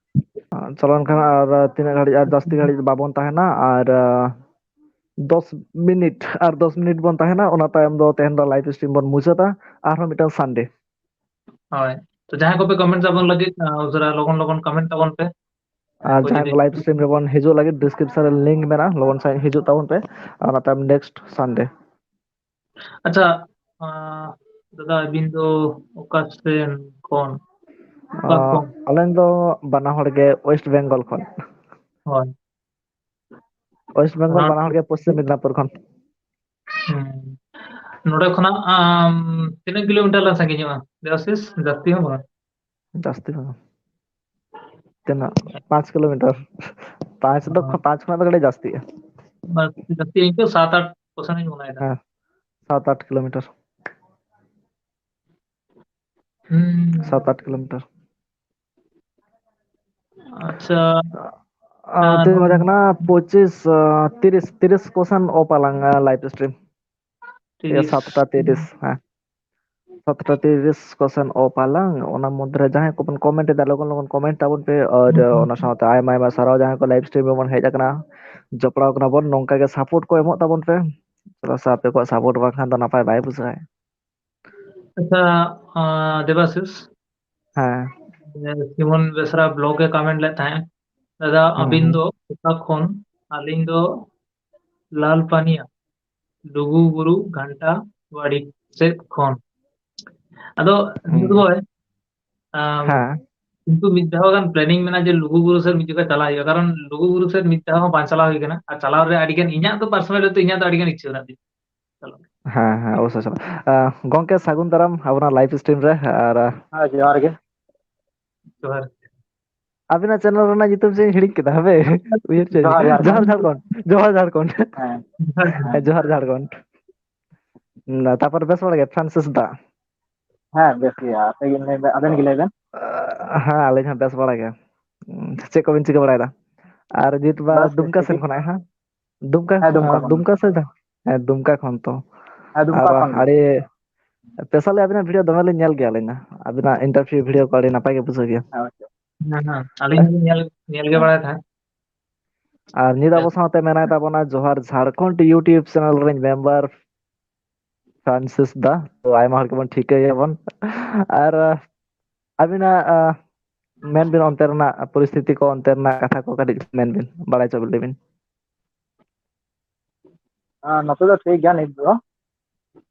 ᱟᱨ ᱪᱚᱞᱚ ᱮᱱᱠᱷᱟᱱ ᱟᱨ ᱛᱤᱱᱟᱹᱜ ᱜᱷᱟᱹᱲᱤᱡ, ᱟᱨ ᱡᱟᱹᱥᱛᱤ ᱜᱷᱟᱹᱲᱤᱡ ᱵᱟᱵᱚᱱ ᱛᱟᱦᱮᱱᱟ, ᱟᱨ, ᱟᱸ, ᱫᱚᱥ ᱢᱤᱱᱤᱴ, ᱟᱨ ᱫᱚᱥ ᱢᱤᱱᱤᱴ ᱵᱚᱱ ᱛᱟᱦᱮᱱᱟ, ᱚᱱᱟ ᱛᱟᱭᱚᱢ ᱫᱚ ᱛᱮᱦᱮᱧ ᱫᱚ live stream ᱵᱚᱱ ᱢᱩᱪᱟᱹᱫᱟ, ᱟᱨᱦᱚᱸ ᱢᱤᱫᱴᱟᱝ Sunday᱾ ᱦᱳᱭ, ᱛᱚ ᱡᱟᱦᱟᱸᱭ ᱠᱚᱯᱮ comment ᱛᱟᱵᱚᱱ ᱞᱟᱹᱜᱤᱫ, ᱟᱸ, ᱩᱥᱟᱹᱨᱟ ᱞᱚᱜᱚᱱ ᱞᱚᱜᱚᱱ comment ᱛᱟᱵᱚᱱ ᱯᱮ᱾ ᱟᱨ ᱠᱚ ᱡᱟᱦᱟᱸᱭ ᱡᱩᱫᱤ ᱠᱚ live stream ᱨᱮᱵᱚᱱ ᱦᱤᱡᱩᱜ ᱞᱟᱹᱜᱤᱫ, description ᱨᱮ link ᱢᱮᱱᱟᱜᱼᱟ, ᱞᱚᱜᱚᱱ ᱥᱟᱺᱦᱤᱡ ᱦᱤᱡᱩᱜ ᱛᱟᱵᱚᱱ ᱯᱮ, ᱟᱨ ᱚᱱᱟ ᱛᱟᱭᱚᱢ next Sunday᱾ ᱟᱪᱪᱷᱟ, ᱟᱸ, ᱫᱟᱫᱟ, ᱟᱹᱵᱤᱱ ᱫᱚ ᱚᱠᱟ ᱥᱮᱱ ᱠᱷᱚᱱ? ᱚᱠᱟ ᱟᱸ, ᱠᱷᱚᱱ? ᱟᱹᱞᱤᱧ ᱫᱚ ᱵᱟᱱᱟ ᱦᱚᱲ ᱜᱮ ᱳᱭᱮᱥᱴ ᱵᱮᱝᱜᱚᱞ ᱠᱷᱚᱱ᱾ ᱦᱳᱭ᱾ ᱳᱭᱮᱥᱴ ᱵᱮᱝᱜᱚᱞ, ᱚᱱᱟ ᱵᱟᱱᱟ ᱦᱚᱲ ᱜᱮ ᱯᱚᱥᱪᱤᱢ ᱢᱮᱫᱽᱱᱟᱯᱩᱨ ᱠᱷᱚᱱ᱾ ᱦᱩᱸ᱾ ᱱᱚᱰᱮ ᱠᱷᱚᱱᱟᱜ ᱟᱢ ᱛᱤᱱᱟᱹᱜ ᱠᱤᱞᱳᱢᱤᱴᱟᱨ ᱞᱟᱝ ᱥᱟᱺᱜᱤᱧᱚᱜᱼᱟ, ᱫᱮᱵᱟᱥᱤᱥ? ᱡᱟᱹᱥᱛᱤ ᱦᱚᱸ ᱵᱟᱝ᱾ ᱡᱟᱹᱥᱛᱤ ᱫᱚ ᱵᱟᱝ᱾ ᱛᱤᱱᱟᱹᱜ? ᱯᱟᱸᱪ ᱠᱤᱞᱳᱢᱤᱴᱟᱨ᱾ ᱯᱟᱸᱪ ᱫᱚ, ᱦᱮᱸ᱾ ᱯᱟᱸᱪ ᱠᱷᱚᱱᱟᱜ ᱫᱚ ᱠᱟᱹᱴᱤᱡ ᱡᱟᱹᱥᱛᱤᱜᱼᱟ᱾ ᱵᱟᱥ, ᱡᱟᱹᱥᱛᱤ ᱤᱱᱠᱟᱹ ᱥᱟᱛ ᱟᱴ ᱠᱚ ᱥᱮᱱ ᱤᱧ ᱢᱚᱱᱮᱭᱮᱫᱟ᱾ ᱦᱮᱸ, ᱥᱟᱛ ᱟᱴ ᱠᱤᱞᱳᱢᱤᱴᱟᱨ᱾ ᱦᱩᱸ᱾ ᱥᱟᱛ ᱟᱴ ᱠᱤᱞᱳᱢᱤᱴᱟᱨ᱾ ᱟᱪᱪᱷᱟ᱾ ᱟᱨ ᱟᱨ ᱛᱤᱱ ᱱᱚᱣᱟ ᱵᱟᱡᱮ ᱠᱟᱱᱟ? ᱯᱚᱸᱪᱤᱥ, ᱟᱸ, ᱛᱤᱨᱤᱥ, ᱛᱤᱨᱤᱥ ᱠᱚ ᱥᱮᱱ ᱚᱯ ᱟᱞᱟᱝ, ᱟᱸ, live stream᱾ ᱴᱷᱤᱠ ᱜᱮᱭᱟ, ᱛᱤᱨᱤᱥ᱾ ᱥᱟᱛᱴᱟ ᱛᱤᱨᱤᱥ, ᱦᱮᱸ᱾ ᱥᱟᱛᱴᱟ ᱛᱤᱨᱤᱥ ᱠᱚ ᱥᱮᱱ ᱚᱯ ᱟᱞᱟᱝ᱾ ᱚᱱᱟ ᱢᱚᱫᱽᱫᱷᱮ ᱨᱮ ᱡᱟᱦᱟᱸᱭ ᱠᱚᱵᱚᱱ ᱠᱚᱢᱮᱱᱴ ᱮᱫᱟ, ᱞᱚᱜᱚᱱ ᱞᱚᱜᱚᱱ ᱠᱚᱢᱮᱱᱴ ᱛᱟᱵᱚᱱ ᱯᱮ᱾ ᱟᱨ ᱦᱩᱸ, ᱦᱩᱸ᱾ ᱚᱱᱟ ᱥᱟᱶᱛᱮ ᱟᱭᱢᱟ ᱟᱭᱢᱟ ᱥᱟᱨᱦᱟᱣ ᱡᱟᱦᱟᱸᱭ ᱠᱚ live stream ᱨᱮᱵᱚᱱ ᱦᱮᱡ ᱟᱠᱟᱱᱟ, ᱡᱚᱯᱲᱟᱣ ᱠᱟᱱᱟ ᱵᱚᱱ, ᱱᱚᱝᱠᱟ ᱜᱮ support ᱠᱚ ᱮᱢᱚᱜ ᱛᱟᱵᱚᱱ ᱯᱮ᱾ ᱪᱮᱫᱟᱜ ᱥᱮ ᱟᱯᱮ ᱠᱚᱣᱟᱜ support ᱵᱟᱝᱠᱷᱟᱱ ᱫᱚ ᱱᱟᱯᱟᱭ ᱵᱟᱭ ᱵᱩᱡᱷᱟᱹᱜᱼᱟ᱾ ᱟᱪᱪᱷᱟ, ᱟᱸ, ᱫᱮᱵᱟᱥᱤᱥ᱾ ᱦᱮᱸ᱾ ᱥᱤᱢᱚᱱ ᱵᱮᱥᱨᱟ ᱵᱞᱚᱜ ᱮ ᱠᱚᱢᱮᱱᱴ ᱞᱮᱫ ᱛᱟᱦᱮᱸᱫ, ᱫᱟᱫᱟ, ᱦᱩᱸ, ᱟᱹᱵᱤᱱ ᱦᱩᱸ᱾ ᱫᱚ ᱚᱠᱟ ᱠᱷᱚᱱ? ᱟᱹᱞᱤᱧ ᱫᱚ ᱞᱟᱞᱯᱟᱱᱤᱭᱟ, ᱞᱩᱜᱩ ᱵᱩᱨᱩ ᱜᱷᱟᱱᱴᱟ ᱵᱟᱲᱤ ᱥᱮᱫ ᱠᱷᱚᱱ᱾ ᱟᱫᱚ ᱦᱩᱸ᱾ ᱫᱩᱫᱩ ᱵᱷᱟᱭ, ᱟᱢ, ᱦᱮᱸ᱾ ᱠᱤᱱᱛᱩ ᱢᱤᱫ ᱫᱷᱟᱣ ᱜᱟᱱ planning ᱢᱮᱱᱟᱜᱼᱟ ᱡᱮ ᱞᱩᱜᱩ ᱵᱩᱨᱩ ᱥᱮᱫ ᱢᱤᱫ ᱡᱚᱠᱷᱟ ᱪᱟᱞᱟᱜ ᱦᱩᱭᱩᱜᱼᱟ, ᱠᱟᱨᱚᱱ ᱞᱩᱜᱩ ᱵᱩᱨᱩ ᱥᱮᱫ ᱢᱤᱫ ᱫᱷᱟᱣ ᱦᱚᱸ ᱵᱟᱝ ᱪᱟᱞᱟᱣ ᱦᱩᱭ ᱠᱟᱱᱟ, ᱟᱨ ᱪᱟᱞᱟᱣ ᱨᱮ ᱟᱹᱰᱤ ᱜᱟᱱ, ᱤᱧᱟᱹᱜ ᱫᱚ personal ᱛᱮ ᱤᱧᱟᱹᱜ ᱫᱚ ᱟᱹᱰᱤ ᱜᱟᱱ ᱤᱪᱪᱷᱟᱹ ᱢᱮᱱᱟᱜ ᱛᱤᱧᱟ᱾ ᱪᱚᱞᱚ᱾ ᱦᱮᱸ, ᱦᱮᱸ, ᱚᱵᱚᱥᱥᱳᱭ ᱪᱟᱞᱟᱜ᱾ ᱟᱸ, ᱜᱚᱝᱠᱮ, ᱥᱟᱹᱜᱩᱱ ᱫᱟᱨᱟᱢ ᱟᱵᱚᱱᱟᱜ live stream ᱨᱮ᱾ ᱟᱨ, ᱟᱸ, ᱦᱮᱸ, ᱡᱚᱦᱟᱨ ᱜᱮ᱾ ᱡᱚᱦᱟᱨ᱾ ᱟᱹᱵᱤᱱᱟᱜ channel ᱨᱮᱱᱟᱜ ᱧᱩᱛᱩᱢ ᱪᱮᱫ ᱤᱧ ᱦᱤᱲᱤᱧ ᱠᱮᱫᱟ, ᱦᱟᱯᱮ, ᱩᱭᱦᱟᱹᱨ ᱪᱮᱫ ᱡᱚᱦᱟᱨ ᱡᱷᱟᱲᱠᱷᱚᱸᱰ᱾ ᱡᱚᱦᱟᱨ ᱡᱷᱟᱲᱠᱷᱚᱸᱰ᱾ ᱦᱮᱸ᱾ ᱦᱮᱸ, ᱡᱚᱦᱟᱨ ᱡᱷᱟᱲᱠᱷᱚᱸᱰ᱾ ᱦᱩᱸ, ᱛᱟᱯᱚᱨ ᱵᱮᱥ ᱵᱟᱲᱟ ᱜᱮ, ᱯᱷᱨᱟᱱᱥᱤᱥ ᱫᱟ? ᱦᱮᱸ, ᱵᱮᱥ ᱜᱮᱭᱟ᱾ ᱟᱯᱮ ᱜᱮ ᱞᱟᱹᱭ ᱵᱮᱱ, ᱟᱵᱮᱱ ᱜᱮ ᱞᱟᱹᱭ ᱵᱮᱱ᱾ ᱦᱮᱸ, ᱟᱹᱞᱤᱧ ᱦᱚᱸ ᱵᱮᱥ ᱵᱟᱲᱟ ᱜᱮ᱾ ᱩᱸ, ᱪᱮᱫ ᱠᱚᱵᱤᱱ ᱪᱤᱠᱟᱹ ᱵᱟᱲᱟᱭᱮᱫᱟ? ᱟᱨ ᱡᱤᱛ ᱵᱟ ᱵᱟᱥ, ᱫᱩᱢᱠᱟ ᱵᱮᱥ ᱥᱮᱱ ᱜᱮ᱾ ᱠᱷᱚᱱᱟᱜ, ᱦᱮᱸ? ᱫᱩᱢᱠᱟ, ᱦᱮᱸ, ᱫᱩᱢᱠᱟ ᱟᱸ, ᱠᱷᱚᱱ᱾ ᱫᱩᱢᱠᱟ ᱥᱮ ᱫᱟ-, ᱦᱮᱸ, ᱫᱩᱢᱠᱟ ᱠᱷᱚᱱ ᱛᱚ᱾ ᱦᱮᱸ, ᱫᱩᱢᱠᱟ ᱟᱨ ᱠᱷᱚᱱ ᱜᱮ᱾ ᱟᱹᱰᱤ specially ᱟᱵᱤᱱᱟᱜ video ᱫᱚᱢᱮ ᱞᱤᱧ ᱧᱮᱞ ᱜᱮᱭᱟ ᱟᱹᱞᱤᱧ ᱫᱚ᱾ ᱟᱹᱵᱤᱱᱟᱜ interview video ᱠᱚ ᱟᱹᱰᱤ ᱱᱟᱯᱟᱭ ᱜᱮ ᱵᱩᱡᱷᱟᱹᱣ ᱜᱮᱭᱟ᱾ ᱦᱮᱸ, ᱦᱮᱸ, ᱟᱹᱞᱤᱧ ᱦᱚᱸᱞᱤᱧ ᱧᱮᱞ, ᱧᱮᱞ ᱜᱮ ᱵᱟᱲᱟᱭ ᱛᱟᱦᱮᱸᱫ᱾ ᱟᱨ ᱱᱤᱛ ᱟᱵᱚ ᱥᱟᱶᱛᱮ ᱢᱮᱱᱟᱭ ᱛᱟᱵᱚᱱᱟ ᱡᱚᱦᱟᱨ ᱡᱷᱟᱲᱠᱷᱚᱸᱰ YouTube channel ᱨᱮᱱ member ᱯᱷᱨᱟᱱᱥᱤᱥ ᱫᱟ, ᱛᱚ ᱟᱭᱢᱟ ᱦᱚᱲ ᱜᱮᱵᱚᱱ ᱴᱷᱤᱠᱟᱹᱭᱮᱭᱟ ᱵᱚᱱ᱾ ᱟᱨ, ᱟᱸ, ᱟᱹᱵᱤᱱᱟᱜ, ᱟᱸ, ᱢᱮᱱ ᱵᱤᱱ ᱚᱱᱛᱮ ᱨᱮᱱᱟᱜ ᱯᱚᱨᱤᱥᱛᱷᱤᱛᱤ ᱠᱚ, ᱚᱱᱛᱮ ᱨᱮᱱᱟᱜ ᱠᱟᱛᱷᱟ ᱠᱚ ᱠᱟᱹᱴᱤᱡ ᱢᱮᱱ ᱵᱤᱱ, ᱵᱟᱲᱟᱭ ᱦᱚᱪᱚ ᱞᱮ ᱵᱤᱱ᱾ ᱟᱸ, ᱱᱚᱛᱮ ᱫᱚ ᱴᱷᱤᱠ ᱜᱮᱭᱟ ᱱᱤᱛ ᱫᱚ᱾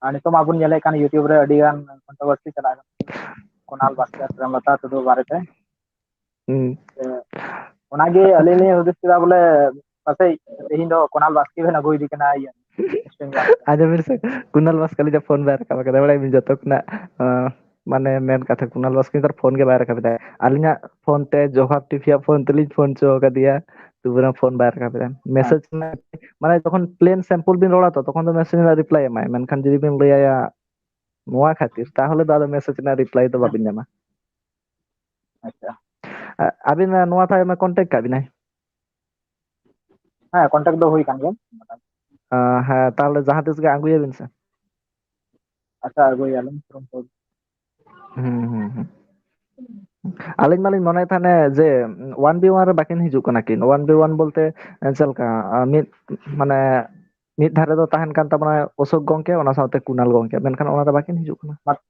ᱟᱨ ᱱᱤᱛᱚᱜ ᱢᱟᱵᱚᱱ ᱧᱮᱞᱮᱫ ᱠᱟᱱ YouTube ᱨᱮ ᱟᱹᱰᱤ ᱜᱟᱱ controversy ᱪᱟᱞᱟᱜ ᱠᱟᱱᱟ ᱠᱩᱱᱟᱞ ᱵᱟᱥᱠᱮ ᱟᱨ ᱯᱨᱮᱢᱞᱚᱛᱟ ᱴᱩᱰᱩ ᱵᱟᱨᱮᱛᱮ᱾ ᱦᱩᱸ᱾ ᱚᱱᱟᱜᱮ ᱟᱹᱞᱤᱧ ᱞᱤᱧ ᱦᱩᱫᱤᱥ ᱠᱮᱫᱟ ᱵᱚᱞᱮ ᱯᱟᱥᱮᱡ ᱛᱮᱦᱮᱧ ᱫᱚ ᱠᱩᱱᱟᱞ ᱵᱟᱥᱠᱮ ᱵᱮᱱ ᱟᱹᱜᱩᱭᱮᱫᱮ ᱠᱟᱱᱟ ᱤᱭᱟᱹ, West Bengal ᱨᱮ᱾ ᱟᱸᱡᱚᱢ ᱵᱤᱱ ᱥᱮ, ᱠᱩᱱᱟᱞ ᱵᱟᱥᱠᱮ ᱟᱹᱞᱤᱧ ᱫᱚ ᱯᱷᱳᱱ ᱵᱟᱭ ᱨᱟᱠᱟᱵ ᱟᱠᱟᱫᱟ, ᱵᱟᱲᱟᱭ ᱵᱤᱱ ᱡᱚᱛᱚ ᱠᱷᱚᱱᱟᱜ, ᱟᱸ, ᱢᱟᱱᱮ ᱢᱮᱱ ᱠᱟᱛᱷᱟ ᱠᱩᱱᱟᱞ ᱵᱟᱥᱠᱮ ᱱᱮᱛᱟᱨ ᱯᱷᱳᱱ ᱜᱮ ᱵᱟᱭ ᱨᱟᱠᱟᱵ ᱮᱫᱟ᱾ ᱟᱹᱞᱤᱧᱟᱜ ᱯᱷᱳᱱ ᱛᱮ ᱡᱚᱦᱟᱨ ᱴᱤᱵᱷᱤ ᱟᱜ ᱯᱷᱳᱱ ᱛᱮᱞᱤᱧ ᱯᱷᱳᱱ ᱦᱚᱪᱚ ᱟᱠᱟᱫᱮᱭᱟ, ᱛᱚᱵᱩ ᱨᱮᱦᱚᱸ ᱯᱷᱳᱱ ᱵᱟᱭ ᱨᱟᱠᱟᱵ ᱮᱫᱟ᱾ ᱢᱮᱥᱮᱡᱽ ᱢᱟᱱᱮ ᱡᱚᱠᱷᱚᱱ plain simple ᱵᱤᱱ ᱨᱚᱲᱟ ᱛᱚ, ᱛᱚᱠᱷᱚᱱ ᱫᱚ ᱢᱮᱥᱮᱡᱽ ᱨᱮᱱᱟᱜ reply ᱮᱢᱟᱭ, ᱢᱮᱱᱠᱷᱟᱱ ᱡᱩᱫᱤ ᱵᱤᱱ ᱞᱟᱹᱭ ᱟᱭᱟ ᱱᱚᱣᱟ ᱠᱷᱟᱹᱛᱤᱨ, ᱛᱟᱦᱚᱞᱮ ᱫᱚ ᱟᱫᱚ ᱢᱮᱥᱮᱡᱽ ᱨᱮᱱᱟᱜ reply ᱫᱚ ᱦᱮᱸ᱾ ᱵᱟᱵᱤᱱ ᱧᱟᱢᱟ᱾ ᱟᱪᱪᱷᱟ᱾ ᱟ-, ᱟᱹᱵᱤᱱ ᱱᱚᱣᱟ ᱛᱟᱭᱚᱢ ᱮ contact ᱠᱟᱜ ᱵᱤᱱᱟᱭ? ᱦᱮᱸ, contact ᱫᱚ ᱦᱩᱭ ᱠᱟᱱ ᱜᱮᱭᱟ᱾ ᱟ, ᱦᱮᱸ, ᱛᱟᱦᱚᱞᱮ ᱡᱟᱦᱟᱸ ᱛᱤᱥ ᱜᱮ ᱟᱹᱜᱩᱭᱟᱵᱤᱱ ᱥᱮ᱾ ᱟᱪᱪᱷᱟ, ᱟᱹᱜᱩᱭᱟᱞᱤᱧ ᱠᱩᱨᱩᱢᱩᱴᱩ᱾ ᱦᱩᱸ, ᱦᱩᱸ, ᱦᱩᱸ᱾ ᱟᱹᱞᱤᱧ ᱢᱟᱞᱤᱧ ᱢᱚᱱᱮᱭᱮᱫ ᱛᱟᱦᱮᱱᱟ ᱡᱮ one by one ᱨᱮ ᱵᱟᱹᱠᱤᱱ ᱦᱤᱡᱩᱜ ᱠᱟᱱᱟ ᱠᱤᱱ᱾ One by one ᱵᱚᱞᱛᱮ ᱪᱮᱫ ᱞᱮᱠᱟ? ᱟ, ᱢᱤᱫ, ᱢᱟᱱᱮ ᱢᱤᱫ ᱫᱷᱟᱨᱮ ᱫᱚ ᱛᱟᱦᱮᱱ ᱠᱟᱱ ᱛᱟᱵᱚᱱᱟ ᱚᱥᱳᱠ ᱜᱚᱝᱠᱮ, ᱚᱱᱟ ᱥᱟᱶᱛᱮ ᱠᱩᱱᱟᱞ ᱜᱚᱝᱠᱮ, ᱢᱮᱱᱠᱷᱟᱱ ᱚᱱᱟ ᱫᱚ ᱵᱟᱹᱠᱤᱱ ᱦᱤᱡᱩᱜ ᱠᱟᱱᱟ᱾ ᱢᱟᱛ-,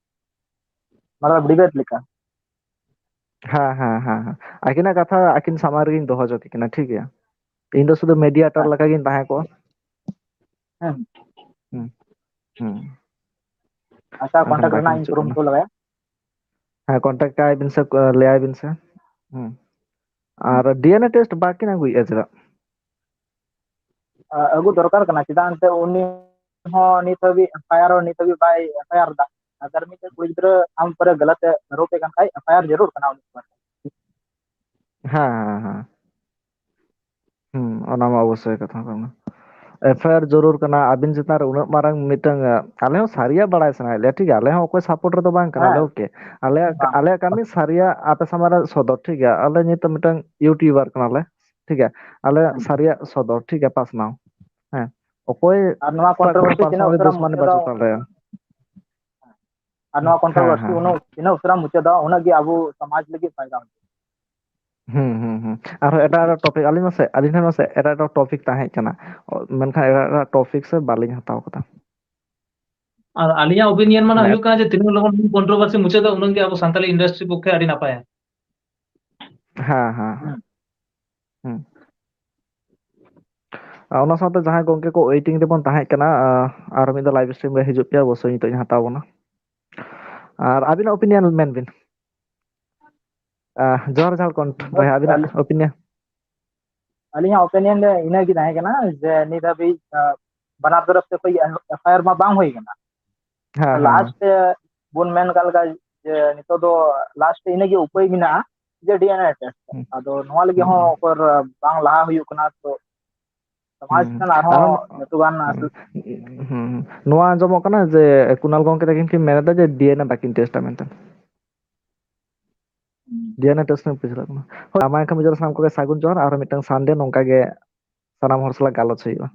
ᱢᱟᱛᱞᱟᱵ debate ᱞᱮᱠᱟ᱾ ᱦᱮᱸ, ᱦᱮᱸ, ᱦᱮᱸ, ᱦᱮᱸ᱾ ᱟᱹᱠᱤᱱᱟᱜ ᱠᱟᱛᱷᱟ ᱟᱹᱠᱤᱱ ᱥᱟᱢᱟᱝ ᱨᱮᱜᱤᱧ ᱫᱚᱦᱚ ᱦᱚᱪᱚ ᱠᱤᱱᱟ, ᱴᱷᱤᱠ ᱜᱮᱭᱟ? ᱤᱧ ᱫᱚ ᱥᱩᱫᱷᱩ mediator ᱦᱮᱸ᱾ ᱞᱮᱠᱟ ᱜᱤᱧ ᱛᱟᱦᱮᱸ ᱠᱚᱜᱼᱟ᱾ ᱦᱮᱸ᱾ ᱦᱩᱸ, ᱦᱩᱸ᱾ ᱟᱪᱪᱷᱟ, ᱢᱮᱱᱠᱷᱟᱱ contact ᱵᱟᱹᱠᱤᱱ ᱨᱮᱱᱟᱜ ᱤᱧ ᱦᱤᱡᱩᱜ ᱠᱟᱱᱟ᱾ ᱠᱩᱨᱩᱢᱩᱴᱩ ᱞᱮᱜᱟᱭᱟ᱾ ᱦᱮᱸ, contact ᱟᱭ ᱵᱤᱱ ᱥᱮ, ᱞᱟᱹᱭᱟᱭ ᱵᱤᱱ ᱥᱮ᱾ ᱦᱩᱸ᱾ ᱟᱨ DNA test ᱵᱟᱹᱠᱤᱱ ᱟᱹᱜᱩᱭᱮᱫᱼᱟ ᱪᱮᱫᱟᱜ? ᱟ-, ᱟᱹᱜᱩ ᱫᱚᱨᱠᱟᱨ ᱠᱟᱱᱟ, ᱪᱮᱫᱟᱜ ᱮᱱᱛᱮ ᱩᱱᱤ ᱦᱚᱸ ᱱᱤᱛ ᱦᱟᱹᱵᱤᱡ FIR ᱦᱚᱸ ᱱᱤᱛ ᱦᱟᱹᱵᱤᱡ ᱵᱟᱭ FIR ᱮᱫᱟ᱾ ᱟᱜᱟᱨ ᱢᱤᱫᱴᱮᱱ ᱠᱩᱲᱤ ᱜᱤᱫᱽᱨᱟᱹ ᱟᱢ ᱯᱚᱨᱮ ᱜᱟᱞᱟᱛ ᱮ ᱟᱨᱳᱯ ᱮ ᱠᱟᱱ ᱠᱷᱟᱡ, FIR ᱡᱟᱹᱨᱩᱲ ᱠᱟᱱᱟ ᱩᱱᱤ ᱩᱯᱚᱨ᱾ ᱦᱮᱸ, ᱦᱮᱸ, ᱦᱮᱸ᱾ ᱦᱩᱸ, ᱚᱱᱟ ᱢᱟ ᱚᱵᱚᱥᱥᱳᱭ ᱠᱟᱛᱷᱟ ᱠᱟᱱᱟ᱾ FIR ᱡᱟᱹᱨᱩᱲ ᱠᱟᱱᱟ, ᱟᱹᱵᱤᱱ ᱪᱮᱛᱟᱱ ᱨᱮ ᱩᱱᱟᱹᱜ ᱢᱟᱨᱟᱝ ᱢᱤᱫᱴᱟᱝ, ᱟ, ᱟᱞᱮ ᱦᱚᱸ ᱥᱟᱹᱨᱤᱭᱟᱜ ᱵᱟᱲᱟᱭ ᱥᱟᱱᱟᱭᱮᱫ ᱞᱮᱭᱟ, ᱴᱷᱤᱠ ᱜᱮᱭᱟ? ᱟᱞᱮ ᱦᱚᱸ ᱚᱠᱚᱭ support ᱨᱮᱫᱚ ᱵᱟᱝ ᱠᱟᱱᱟ ᱞᱮ, ᱦᱮᱸ᱾ OK? ᱟᱞᱮᱭᱟᱜ, ᱵᱟᱝ᱾ ᱟᱞᱮᱭᱟᱜ ᱠᱟᱹᱢᱤ ᱥᱟᱹᱨᱤᱭᱟᱜ ᱟᱯᱮ ᱥᱟᱢᱟᱝ ᱨᱮ ᱥᱚᱫᱚᱨ, ᱴᱷᱤᱠ ᱜᱮᱭᱟ? ᱟᱞᱮ ᱱᱤᱛᱚᱜ ᱢᱤᱫᱴᱟᱝ YouTuber ᱠᱟᱱᱟᱞᱮ, ᱴᱷᱤᱠ ᱜᱮᱭᱟ? ᱟᱞᱮ ᱦᱮᱸ᱾ ᱥᱟᱹᱨᱤᱭᱟᱜ ᱥᱚᱫᱚᱨ, ᱴᱷᱤᱠ ᱜᱮᱭᱟ? ᱯᱟᱥᱱᱟᱣ᱾ ᱦᱮᱸ, ᱚᱠᱚᱭ ᱟᱨ ᱱᱚᱣᱟ ᱠᱚᱣᱟᱜ ᱠᱳᱱᱳ controversy ᱛᱤᱱᱟᱹᱜ personally ᱩᱥᱟᱹᱨᱟ ᱫᱩᱥᱢᱟᱱᱤ ᱢᱩᱪᱟᱹᱫᱚᱜ ᱵᱟᱹᱪᱩᱜ ᱛᱟᱞᱮᱭᱟ᱾ ᱟᱨ ᱱᱚᱣᱟ ᱦᱮᱸ, controversy ᱦᱮᱸ, ᱩᱱᱟᱹᱜ, ᱦᱮᱸ᱾ ᱛᱤᱱᱟᱹᱜ ᱩᱥᱟᱹᱨᱟ ᱢᱩᱪᱟᱹᱫᱚᱜᱼᱟ, ᱩᱱᱟᱹᱜ ᱜᱮ ᱟᱵᱚ ᱥᱚᱢᱟᱡᱽ ᱞᱟᱹᱜᱤᱫ ᱯᱷᱟᱭᱫᱟ ᱦᱩᱭᱩᱜᱼᱟ᱾ ᱦᱩᱸ, ᱦᱩᱸ, ᱦᱩᱸ᱾ ᱟᱨᱦᱚᱸ ᱮᱴᱟᱜ ᱮᱴᱟᱜ topic, ᱟᱹᱞᱤᱧ ᱢᱟᱥᱮ, ᱟᱹᱞᱤᱧ ᱴᱷᱮᱱ ᱢᱟᱥᱮ ᱮᱴᱟᱜ ᱮᱴᱟᱜ topic ᱛᱟᱦᱮᱸ ᱠᱟᱱᱟ, ᱚ, ᱢᱮᱱᱠᱷᱟᱱ ᱮᱴᱟᱜ ᱮᱴᱟᱜ topic ᱥᱮ ᱵᱟᱹᱞᱤᱧ ᱦᱟᱛᱟᱣ ᱠᱟᱫᱟ᱾ ᱟᱨ ᱟᱹᱞᱤᱧᱟᱜ opinion ᱢᱟᱱᱮ ᱢᱟᱱᱮ ᱦᱩᱭᱩᱜ ᱠᱟᱱᱟ ᱡᱮ ᱛᱤᱱᱟᱹᱜ ᱞᱚᱜᱚᱱ controversy ᱢᱩᱪᱟᱹᱫᱚᱜᱼᱟ, ᱩᱱᱟᱹᱜ ᱜᱮ ᱟᱵᱚ ᱥᱟᱱᱛᱟᱞᱤ industry ᱯᱚᱠᱠᱷᱮ ᱟᱹᱰᱤ ᱱᱟᱯᱟᱭᱟ᱾ ᱦᱮᱸ, ᱦᱮᱸ, ᱦᱮᱸ᱾ ᱦᱩᱸ᱾ ᱟᱨ ᱚᱱᱟ ᱥᱟᱶᱛᱮ ᱡᱟᱦᱟᱸᱭ ᱜᱚᱝᱠᱮ ᱠᱚ waiting ᱨᱮᱵᱚᱱ ᱛᱟᱦᱮᱸ ᱠᱟᱱᱟ, ᱟᱨ ᱢᱤᱫ ᱫᱷᱟᱣ live stream ᱨᱮ ᱦᱤᱡᱩᱜ ᱯᱮ, ᱚᱵᱚᱥᱥᱳᱭ ᱱᱤᱛᱚᱜ ᱤᱧ ᱦᱟᱛᱟᱣ ᱵᱚᱱᱟ᱾ ᱟᱨ ᱟᱹᱵᱤᱱᱟᱜ opinion ᱢᱮᱱ ᱵᱤᱱ᱾ ᱡᱚᱦᱟᱨ ᱡᱷᱟᱲᱠᱷᱚᱸᱰ ᱵᱚᱭᱦᱟ, ᱟᱹᱵᱤᱱᱟᱜ opinion? ᱟᱹᱞᱤᱧᱟᱜ opinion ᱨᱮ ᱤᱱᱟᱹ ᱜᱮ ᱛᱟᱦᱮᱸ ᱠᱟᱱᱟ ᱡᱮ ᱱᱤᱛ ᱦᱟᱹᱵᱤᱡ ᱵᱟᱱᱟᱨ ᱛᱚᱨᱚᱯ ᱛᱮ ᱠᱳᱭ FIR ᱢᱟ ᱵᱟᱝ ᱦᱩᱭ ᱠᱟᱱᱟ᱾ ᱞᱟᱥᱴ ᱨᱮ ᱵᱚᱱ ᱢᱮᱱ ᱠᱟᱜ ᱞᱮᱠᱟ ᱡᱮ ᱱᱤᱛᱚᱜ ᱫᱚ ᱞᱟᱥᱴ ᱨᱮ ᱤᱱᱟᱹᱜᱮ ᱩᱯᱟᱹᱭ ᱢᱮᱱᱟᱜᱼᱟ ᱡᱮ DNA test᱾ ᱟᱫᱚ ᱱᱚᱣᱟ ᱞᱟᱹᱜᱤᱫ ᱦᱚᱸ ᱚᱠᱚᱨ ᱵᱟᱝ ᱞᱟᱦᱟ ᱦᱩᱭᱩᱜ ᱠᱟᱱᱟ᱾ ᱛᱚ ᱥᱚᱢᱟᱡᱽ ᱴᱷᱮᱱ ᱟᱨᱦᱚᱸ ᱞᱟᱹᱴᱩ ᱜᱟᱱ ᱱᱚᱣᱟ ᱟᱸᱡᱚᱢᱚᱜ ᱠᱟᱱᱟ ᱡᱮ ᱠᱩᱱᱟᱞ ᱜᱚᱝᱠᱮ ᱛᱟᱹᱠᱤᱱ ᱠᱤᱱ ᱢᱮᱱ ᱮᱫᱟ ᱡᱮ DNA ᱵᱟᱹᱠᱤᱱ ᱴᱮᱥᱴᱟ ᱢᱮᱱᱛᱮ᱾ DNA ᱴᱮᱥᱴ ᱨᱮᱱᱟᱜ ᱯᱤᱪᱷᱞᱟᱹᱜ ᱠᱟᱱᱟ᱾ ᱦᱳᱭ, ᱢᱟ ᱮᱱᱠᱷᱟᱱ ᱢᱤᱫ ᱡᱚᱦᱟᱨ ᱥᱟᱱᱟᱢ ᱠᱚᱜᱮ ᱥᱟᱹᱜᱩᱱ ᱡᱚᱦᱟᱨ, ᱟᱨᱦᱚᱸ ᱢᱤᱫᱴᱟᱝ Sunday ᱱᱚᱝᱠᱟ ᱜᱮ ᱥᱟᱱᱟᱢ ᱦᱚᱲ ᱥᱟᱞᱟᱜ ᱜᱟᱞᱚᱪ ᱦᱩᱭᱩᱜᱼᱟ᱾